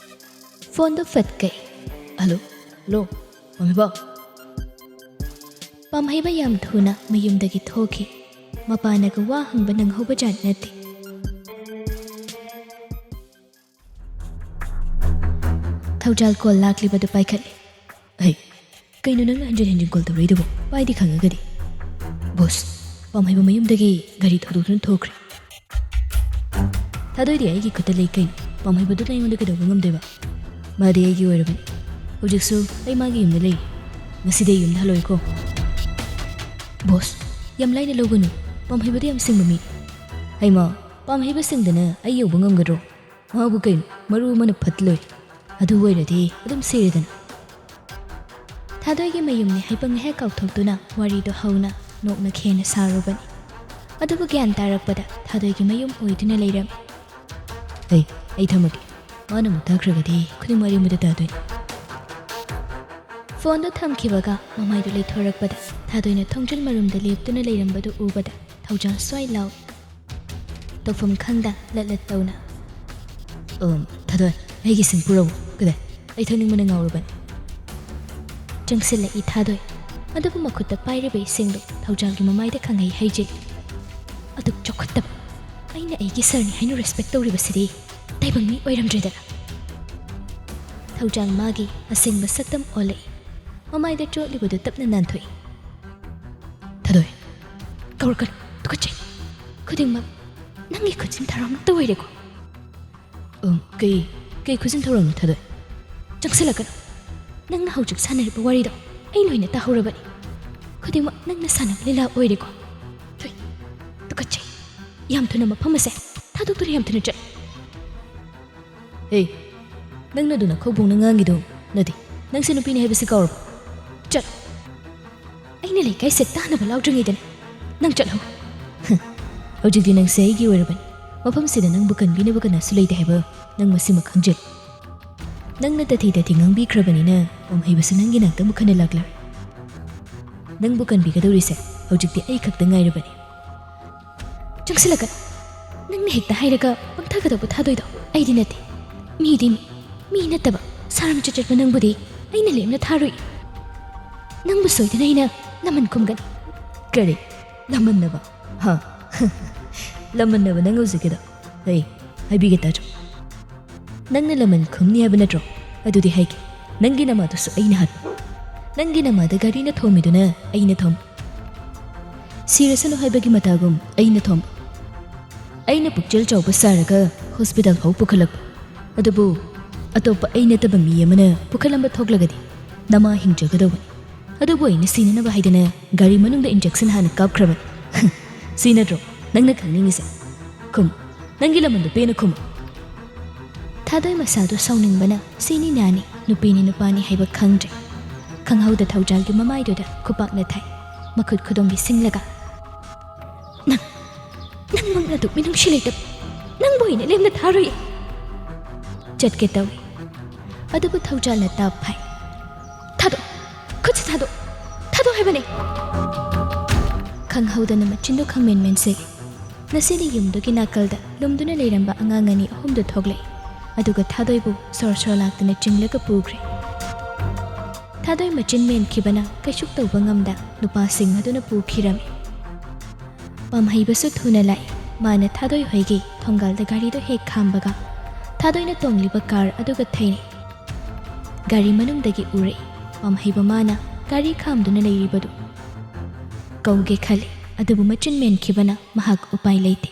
ꯐꯣꯟꯗꯨ ꯐꯠ ꯀꯛꯏ꯫ "Hello, hello, ꯄꯥꯝꯍꯩꯕ?" ꯄꯥꯝꯍꯩꯕ ꯌꯥꯝ ꯊꯨꯅ ꯃꯌꯨꯝꯗꯒꯤ ꯊꯣꯛꯈꯤ꯫ ꯃꯄꯥꯅꯒ ꯋꯥ ꯍꯪꯕ ꯅꯪꯍꯧꯕ ꯖꯥꯠ ꯅꯠꯇꯦ꯫ ꯊꯧꯖꯥꯜ ꯀꯣꯜ ꯂꯥꯛꯂꯤꯕꯗꯨ ꯄꯥꯏꯈꯠꯂꯤ꯫ "ꯍꯩ, ꯀꯩꯅꯣ ꯅꯪꯅ ꯍꯟꯖꯤꯟ ꯍꯟꯖꯤꯟ ꯀꯣꯜ ꯇꯧꯔꯛꯏꯗꯨꯕꯣ? ꯄꯥꯏꯗꯤ ꯈꯪꯉꯒꯗꯤ?" "ꯕꯣꯁ, ꯄꯥꯝꯍꯩꯕ ꯃꯌꯨꯝꯗꯒꯤ ꯒꯥꯔꯤ ꯊꯧꯗꯣꯛꯇꯨꯅ ꯊꯣꯛꯈ꯭ꯔꯦ꯫ ꯊꯥꯗꯣꯏꯗꯤ ꯑꯩꯒꯤ ꯈꯨꯠꯇ ꯂꯩ ꯀꯩꯅꯣ꯫ ꯄꯥꯝꯍꯩꯕꯗꯨꯅ ꯑꯩꯉꯣꯟꯗ ꯀꯩꯗꯧꯕ ꯉꯝꯗꯣꯏꯕ? ꯃꯥꯗꯤ ꯑꯩꯒꯤ ꯑꯣꯏꯔꯕꯅꯤ꯫ ꯍꯧꯖꯤꯛꯁꯨ ꯑꯩ ꯃꯥꯒꯤ ꯌꯨꯝꯗ ꯂꯩ꯫ ꯉꯁꯤꯗꯤ ꯑꯩ ꯌꯨꯝꯗ ꯍꯜꯂꯣꯏꯀꯣ꯫" "ꯕꯣꯁ, ꯌꯥꯝ ꯂꯥꯏꯅ ꯂꯧꯒꯅꯨ꯫ ꯄꯥꯝꯍꯩꯕꯗꯤ ꯌꯥꯝ ꯁꯤꯡꯕ ꯃꯤꯅꯤ꯫" "ꯍꯩꯃꯥ, ꯄꯥꯝꯍꯩꯕ ꯁꯤꯡꯗꯅ ꯑꯩ ꯌꯧꯕ ꯉꯝꯒꯗ꯭ꯔꯣ? ꯃꯥꯕꯨ ꯀꯩꯅꯣ, ꯃꯔꯨ ꯑꯃꯅ ꯐꯠꯂꯣꯏ꯫ ꯑꯗꯨ ꯑꯣꯏꯔꯗꯤ ꯑꯗꯨꯝ ꯁꯤꯔꯦꯗꯅ꯫" ꯊꯥꯗꯣꯏꯒꯤ ꯃꯌꯨꯝꯅꯤ ꯍꯥꯏꯕ ꯉꯥꯏꯍꯥꯛ ꯀꯥꯎꯊꯣꯛꯇꯨꯅ ꯋꯥꯔꯤꯗꯣ ꯍꯧꯅ ꯅꯣꯛꯅ ꯈꯦꯅ ꯁꯥꯔꯨꯕꯅꯤ꯫ ꯑꯗꯨꯕꯨ ꯒ꯭ꯌꯥꯟ ꯇꯥꯔꯛꯄꯗ ꯊꯥꯗꯣꯏꯒꯤ ꯃꯌꯨꯝ ꯑꯣꯏꯗꯨꯅ ꯂꯩꯔꯝꯃꯤ꯫ "ꯑꯩ, ꯑꯩ ꯊꯝꯃꯒꯦ꯫ ꯃꯥꯅ ꯑꯃꯨꯛ ꯇꯥꯈ꯭ꯔꯒꯗꯤ ꯈꯨꯗꯤꯡꯃꯛ ꯑꯔꯦꯝꯕꯗ ꯇꯥꯗꯣꯏꯅꯤ꯫" ꯐꯣꯟꯗꯣ ꯊꯝꯈꯤꯕꯒ ꯃꯃꯥꯏꯗꯨ ꯂꯩꯊꯣꯔꯛꯄꯗ ꯊꯥꯗꯣꯏꯅ ꯊꯣꯡꯖꯤꯜ ꯃꯔꯨꯝꯗ ꯂꯦꯞꯇꯨꯅ ꯂꯩꯔꯝꯕꯗꯨ ꯎꯕꯗ ꯊꯧꯖꯥꯜ ꯁ꯭ꯋꯥꯏ ꯂꯥꯎ꯫ ꯇꯧꯐꯝ ꯈꯪꯗ ꯂꯠ ꯂꯠ ꯇꯧꯅ, "ꯑꯝ, ꯊꯥꯗꯣꯏ, ꯑꯩꯒꯤ ꯁꯤꯡ ꯄꯨꯔꯛꯎ꯫ ꯀꯗꯥꯏ? ꯑꯩ ꯊꯛꯅꯤꯡꯕꯅ ꯉꯥꯎꯔꯕꯅꯤ꯫" ꯆꯪꯁꯤꯜꯂꯛꯏ ꯊꯥꯗꯣꯏ꯫ ꯑꯗꯨꯕꯨ ꯃꯈꯨꯠꯇ ꯄꯥꯏꯔꯤꯕ ꯏꯁꯤꯡꯗꯨ ꯊꯧꯖꯥꯜꯒꯤ ꯃꯃꯥꯏꯗ ꯈꯪꯍꯩ ꯍꯩꯖꯤꯜꯂꯤ꯫ ꯑꯗꯨꯛ ꯆꯥꯎꯈꯠꯇꯕ, ꯑꯩꯅ ꯑꯩꯒꯤ ꯁꯥꯔꯅꯤ ꯍꯥꯏꯅ ꯔꯦꯁꯄꯦꯛ ꯇꯧꯔꯤꯕꯁꯤꯗꯤ ꯇꯥꯏꯕꯪ ꯃꯤ ꯑꯣꯏꯔꯝꯗ꯭ꯔꯦꯗꯅ꯫ ꯊꯧꯖꯥꯜ ꯃꯥꯒꯤ ꯑꯁꯦꯡꯕ ꯁꯛꯇꯝ ꯑꯣꯜꯂꯛꯏ꯫ ꯃꯃꯥꯏꯗ ꯆꯣꯠꯂꯤꯕꯗꯨ ꯇꯞꯅ ꯅꯥꯟꯊꯣꯛꯏ꯫ "ꯊꯥꯗꯣꯏ, ꯀꯧꯔꯛꯀꯅꯨ, ꯇꯨꯀꯠꯆꯩ꯫ ꯈꯨꯗꯤꯡꯃꯛ ꯅꯪꯒꯤ ꯈꯨꯠꯁꯤꯟ ꯊꯧꯔꯥꯡ ꯉꯥꯛꯇ ꯑꯣꯏꯔꯦꯀꯣ꯫" "ꯑꯝ, ꯀꯩ, ꯀꯩ ꯈꯨꯠꯁꯤꯟ ꯊꯧꯔꯥꯡꯅꯣ ꯊꯥꯗꯣꯏ?" "ꯆꯪꯁꯤꯜꯂꯛꯀꯅꯨ꯫ ꯅꯪꯅ ꯍꯧꯖꯤꯛ ꯁꯥꯟꯅꯔꯤꯕ ꯋꯥꯔꯤꯗꯣ ꯑꯩ ꯂꯣꯏꯅ ꯇꯥꯍꯧꯔꯕꯅꯤ꯫ ꯈꯨꯗꯤꯡꯃꯛ ꯅꯪꯅ ꯁꯥꯟꯅꯕ ꯂꯤꯂꯥ ꯑꯣꯏꯔꯦꯀꯣ꯫ ꯊꯨꯏ, ꯇꯨꯀꯠꯆꯩ꯫ ꯌꯥꯝ ꯊꯨꯅ ꯃꯐꯝ ꯑꯁꯦ ꯊꯥꯗꯣꯛꯇꯨꯅ ꯌꯥꯝ ꯊꯨꯅ ꯆꯠ꯫ ꯍꯦ, ꯅꯪꯅ ꯑꯗꯨ ꯅꯈꯧꯕꯣꯡꯅ ꯉꯥꯡꯉꯤꯗꯣ ꯅꯠꯇꯦ꯫ ꯅꯪꯁꯦ ꯅꯨꯄꯤꯅꯤ ꯍꯥꯏꯕꯁꯤ ꯀꯥꯎꯔꯕꯣ? ꯆꯠ꯫ ꯑꯩꯅ ꯂꯩꯀꯥꯏꯁꯦ ꯇꯥꯅꯕ ꯂꯥꯎꯗ꯭ꯔꯤꯉꯩꯗꯅꯦ ꯅꯪ ꯆꯠꯍꯧ꯫" "ꯍ, ꯍꯧꯖꯤꯛꯇꯤ ꯅꯪꯁꯦ ꯑꯩꯒꯤ ꯑꯣꯏꯔꯕꯅꯤ꯫ ꯃꯐꯝꯁꯤꯗ ꯅꯪꯕꯨ ꯀꯟꯕꯤꯅꯕ ꯀꯅꯥꯁꯨ ꯂꯩꯇꯦ ꯍꯥꯏꯕ ꯅꯪ ꯃꯁꯤꯃ ꯈꯪꯖꯤꯜꯂꯨ꯫ ꯅꯪꯅ ꯇꯊꯤ ꯇꯊꯤ ꯉꯥꯡꯕꯤꯈ꯭ꯔꯕꯅꯤꯅ ꯄꯥꯝꯍꯩꯕꯁꯨ ꯅꯪꯒꯤ ꯅꯥꯛꯇ ꯑꯃꯨꯛ ꯍꯟꯅ ꯂꯥꯛꯂꯔꯣꯏ꯫ ꯅꯪꯕꯨ ꯀꯟꯕꯤꯒꯗꯧꯔꯤꯁꯦ ꯍꯧꯖꯤꯛꯇꯤ ꯑꯩ ꯈꯛꯇ ꯉꯥꯏꯔꯕꯅꯤ꯫" "ꯆꯪꯁꯤꯜꯂꯛꯀꯅꯨ꯫ ꯅꯪꯅ ꯍꯦꯛꯇ ꯍꯥꯏꯔꯒ ꯄꯪꯊꯥꯒꯗꯧꯕ ꯊꯥꯗꯣꯏꯗꯣ ꯑꯩꯗꯤ ꯅꯠꯇꯦ꯫ ꯃꯤꯗꯤ ꯃꯤ, ꯃꯤ ꯅꯠꯇꯕ ꯁꯥꯔꯝ ꯆꯠꯆꯠꯄ ꯅꯪꯕꯨꯗꯤ ꯑꯩꯅ ꯂꯦꯝꯅ ꯊꯥꯔꯨꯏ꯫ ꯅꯪꯕꯨ ꯁꯣꯏꯗꯅ ꯑꯩꯅ ꯂꯃꯟ ꯈꯨꯝꯒꯅꯤ꯫" "ꯀꯔꯤ? ꯂꯃꯟꯅꯕ? ꯍꯥ? ꯂꯃꯟꯅꯕ ꯅꯪ ꯍꯧꯖꯤꯛꯀꯤꯗꯣ? ꯍꯩ, ꯍꯥꯏꯕꯤꯒꯦ ꯇꯥꯖꯧ꯫ ꯅꯪꯅ ꯂꯃꯟ ꯈꯨꯝꯅꯤ ꯍꯥꯏꯕ ꯅꯠꯇ꯭ꯔꯣ? ꯑꯗꯨꯗꯤ ꯍꯥꯏꯒꯦ, ꯅꯪꯒꯤ ꯅꯃꯥꯗꯨꯁꯨ ꯑꯩꯅ ꯍꯥꯠꯄ, ꯅꯪꯒꯤ ꯅꯃꯥꯗ ꯒꯥꯔꯤꯅ ꯊꯣꯝꯃꯤꯗꯨꯅ ꯑꯩꯅ ꯊꯣꯝꯕ, ꯁꯤꯔꯁꯅꯨ ꯍꯥꯏꯕꯒꯤ ꯃꯇꯥꯒꯨꯝ ꯑꯩꯅ ꯊꯣꯝꯕ, ꯑꯩꯅ ꯄꯨꯛꯆꯦꯜ ꯆꯥꯎꯕ ꯁꯥꯔꯒ ꯍꯣꯁꯄꯤꯇꯥꯜ ꯐꯥꯎ ꯄꯨꯈꯠꯂꯛꯄ, ꯑꯗꯨꯕꯨ ꯑꯇꯣꯞꯄ ꯑꯩ ꯅꯠꯇꯕ ꯃꯤ ꯑꯃꯅ ꯄꯨꯈꯠꯂꯝꯕ ꯊꯣꯛꯂꯒꯗꯤ ꯅꯃꯥ ꯍꯤꯡꯖꯒꯗꯧꯕꯅꯤ꯫ ꯑꯗꯨꯕꯨ ꯑꯩꯅ ꯁꯤꯅꯅꯕ ꯍꯥꯏꯗꯅ ꯒꯥꯔꯤ ꯃꯅꯨꯡꯗ ꯏꯟꯖꯦꯛꯁꯟ ꯍꯥꯟꯅ ꯀꯥꯞꯈ꯭ꯔꯕꯅꯤ꯫ ꯁꯤ ꯅꯠꯇ꯭ꯔꯣ ꯅꯪꯅ ꯈꯪꯅꯤꯡꯉꯤꯁꯦ? ꯈꯨꯝ, ꯅꯪꯒꯤ ꯂꯃꯟꯗꯣ ꯄꯦꯟꯅ ꯈꯨꯝꯃꯨ꯫ ꯊꯥꯗꯣꯏ ꯃꯁꯥꯗꯣ ꯁꯥꯎꯅꯤꯡꯕꯅ ꯁꯤꯅꯤ ꯅꯥꯅꯤ, ꯅꯨꯄꯤꯅꯤ ꯅꯨꯄꯥꯅꯤ ꯍꯥꯏꯕ ꯈꯪꯗ꯭ꯔꯦ꯫ ꯈꯪꯍꯧꯗ ꯊꯧꯖꯥꯜꯒꯤ ꯃꯃꯥꯏꯗꯨꯗ ꯈꯨꯄꯥꯛꯅ ꯊꯥꯏ, ꯃꯈꯨꯠ ꯈꯨꯗꯣꯝꯕꯤ ꯁꯤꯡꯂꯒ꯫ "ꯅꯪ, ꯅꯪꯃꯛꯅ ꯑꯗꯨꯛ ꯃꯤꯅꯨꯡꯁꯤ ꯂꯩꯇꯕ, ꯅꯪꯕꯨ ꯑꯩꯅ ꯂꯦꯝꯅ ꯊꯥꯔꯣꯏ!" ꯆꯠꯀꯦ ꯇꯧꯏ, ꯑꯗꯨꯕꯨ ꯊꯧꯖꯥꯜꯅ ꯇꯥꯞ ꯐꯥꯏ꯫ "ꯊꯥꯗꯣꯛ, ꯈꯨꯠꯁꯦ ꯊꯥꯗꯣꯛ, ꯊꯥꯗꯣꯛ ꯍꯥꯏꯕꯅꯦ!" ꯈꯪꯍꯧꯗꯅ ꯃꯆꯤꯟꯗꯣ ꯈꯪꯃꯦꯟ ꯃꯦꯟꯁꯤꯜꯂꯤ꯫ ꯉꯁꯤꯗꯤ ꯌꯨꯝꯗꯨꯒꯤ ꯅꯥꯀꯜꯗ ꯂꯨꯝꯗꯨꯅ ꯂꯩꯔꯝꯕ ꯑꯉꯥꯡ ꯑꯅꯤ ꯑꯍꯨꯝꯗꯨ ꯊꯣꯛꯂꯛꯏ, ꯑꯗꯨꯒ ꯊꯥꯗꯣꯏꯕꯨ ꯁꯣꯔ ꯁꯣꯔ ꯂꯥꯛꯇꯅ ꯆꯤꯡꯂꯒ ꯄꯨꯈ꯭ꯔꯦ꯫ ꯊꯥꯗꯣꯏ ꯃꯆꯤꯟ ꯃꯦꯟꯈꯤꯕꯅ ꯀꯩꯁꯨ ꯇꯧꯕ ꯉꯝꯗ ꯅꯨꯄꯥꯁꯤꯡ ꯑꯗꯨꯅ ꯄꯨꯈꯤꯔꯝꯃꯤ꯫ ꯄꯥꯝꯍꯩꯕꯁꯨ ꯊꯨꯅ ꯂꯥꯛꯏ꯫ ꯃꯥꯅ ꯊꯥꯗꯣꯏ ꯍꯣꯏꯒꯤ ꯊꯣꯡꯒꯥꯜꯗ ꯒꯥꯔꯤꯗꯣ ꯍꯦꯛ ꯈꯥꯝꯕꯒ ꯊꯥꯗꯣꯏꯅ ꯇꯣꯡꯂꯤꯕ ꯀꯥꯔ ꯑꯗꯨꯒ ꯊꯩꯅꯩ꯫ ꯒꯥꯔꯤ ꯃꯅꯨꯡꯗꯒꯤ ꯎꯔꯛꯏ꯫ ꯄꯥꯝꯍꯩꯕ ꯃꯥꯅ ꯒꯥꯔꯤ ꯈꯥꯝꯗꯨꯅ ꯂꯩꯔꯤꯕꯗꯨ ꯀꯧꯒꯦ ꯈꯜꯂꯤ, ꯑꯗꯨꯕꯨ ꯃꯆꯤꯟ ꯃꯦꯟꯈꯤꯕꯅ ꯃꯍꯥꯛ ꯎꯄꯥꯏ ꯂꯩꯇꯦ꯫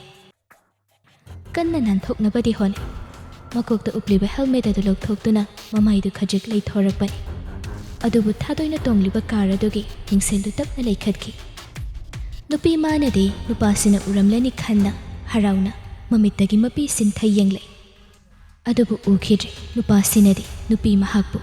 ꯀꯟꯅ ꯅꯥꯟꯊꯣꯛꯅꯕꯗꯤ ꯍꯣꯠꯅꯩ꯫ ꯃꯀꯣꯛꯇ ꯎꯞꯂꯤꯕ ꯍꯦꯜꯃꯦꯠ ꯑꯗꯨ ꯂꯧꯊꯣꯛꯇꯨꯅ ꯃꯃꯥꯏꯗꯨ ꯈꯖꯤꯛ ꯂꯩꯊꯣꯔꯛꯄꯅꯤ꯫ ꯑꯗꯨꯕꯨ ꯊꯥꯗꯣꯏꯅ ꯇꯣꯡꯂꯤꯕ ꯀꯥꯔ ꯑꯗꯨꯒꯤ ꯃꯤꯡꯁꯦꯜꯗꯨ ꯇꯞꯅ ꯂꯩꯈꯠꯈꯤ꯫ ꯅꯨꯄꯤ ꯃꯥꯅꯗꯤ ꯅꯨꯄꯥꯁꯤꯅ ꯎꯔꯝꯂꯅꯤ ꯈꯟꯅ ꯍꯔꯥꯎꯅ ꯃꯃꯤꯠꯇꯒꯤ ꯃꯄꯤ ꯁꯤꯟꯊꯩ ꯌꯦꯡꯂꯛꯏ꯫ ꯑꯗꯨꯕꯨ ꯎꯈꯤꯗ꯭ꯔꯦ꯫ ꯅꯨꯄꯥꯁꯤꯅꯗꯤ ꯅꯨꯄꯤ ꯃꯍꯥꯛꯄꯨ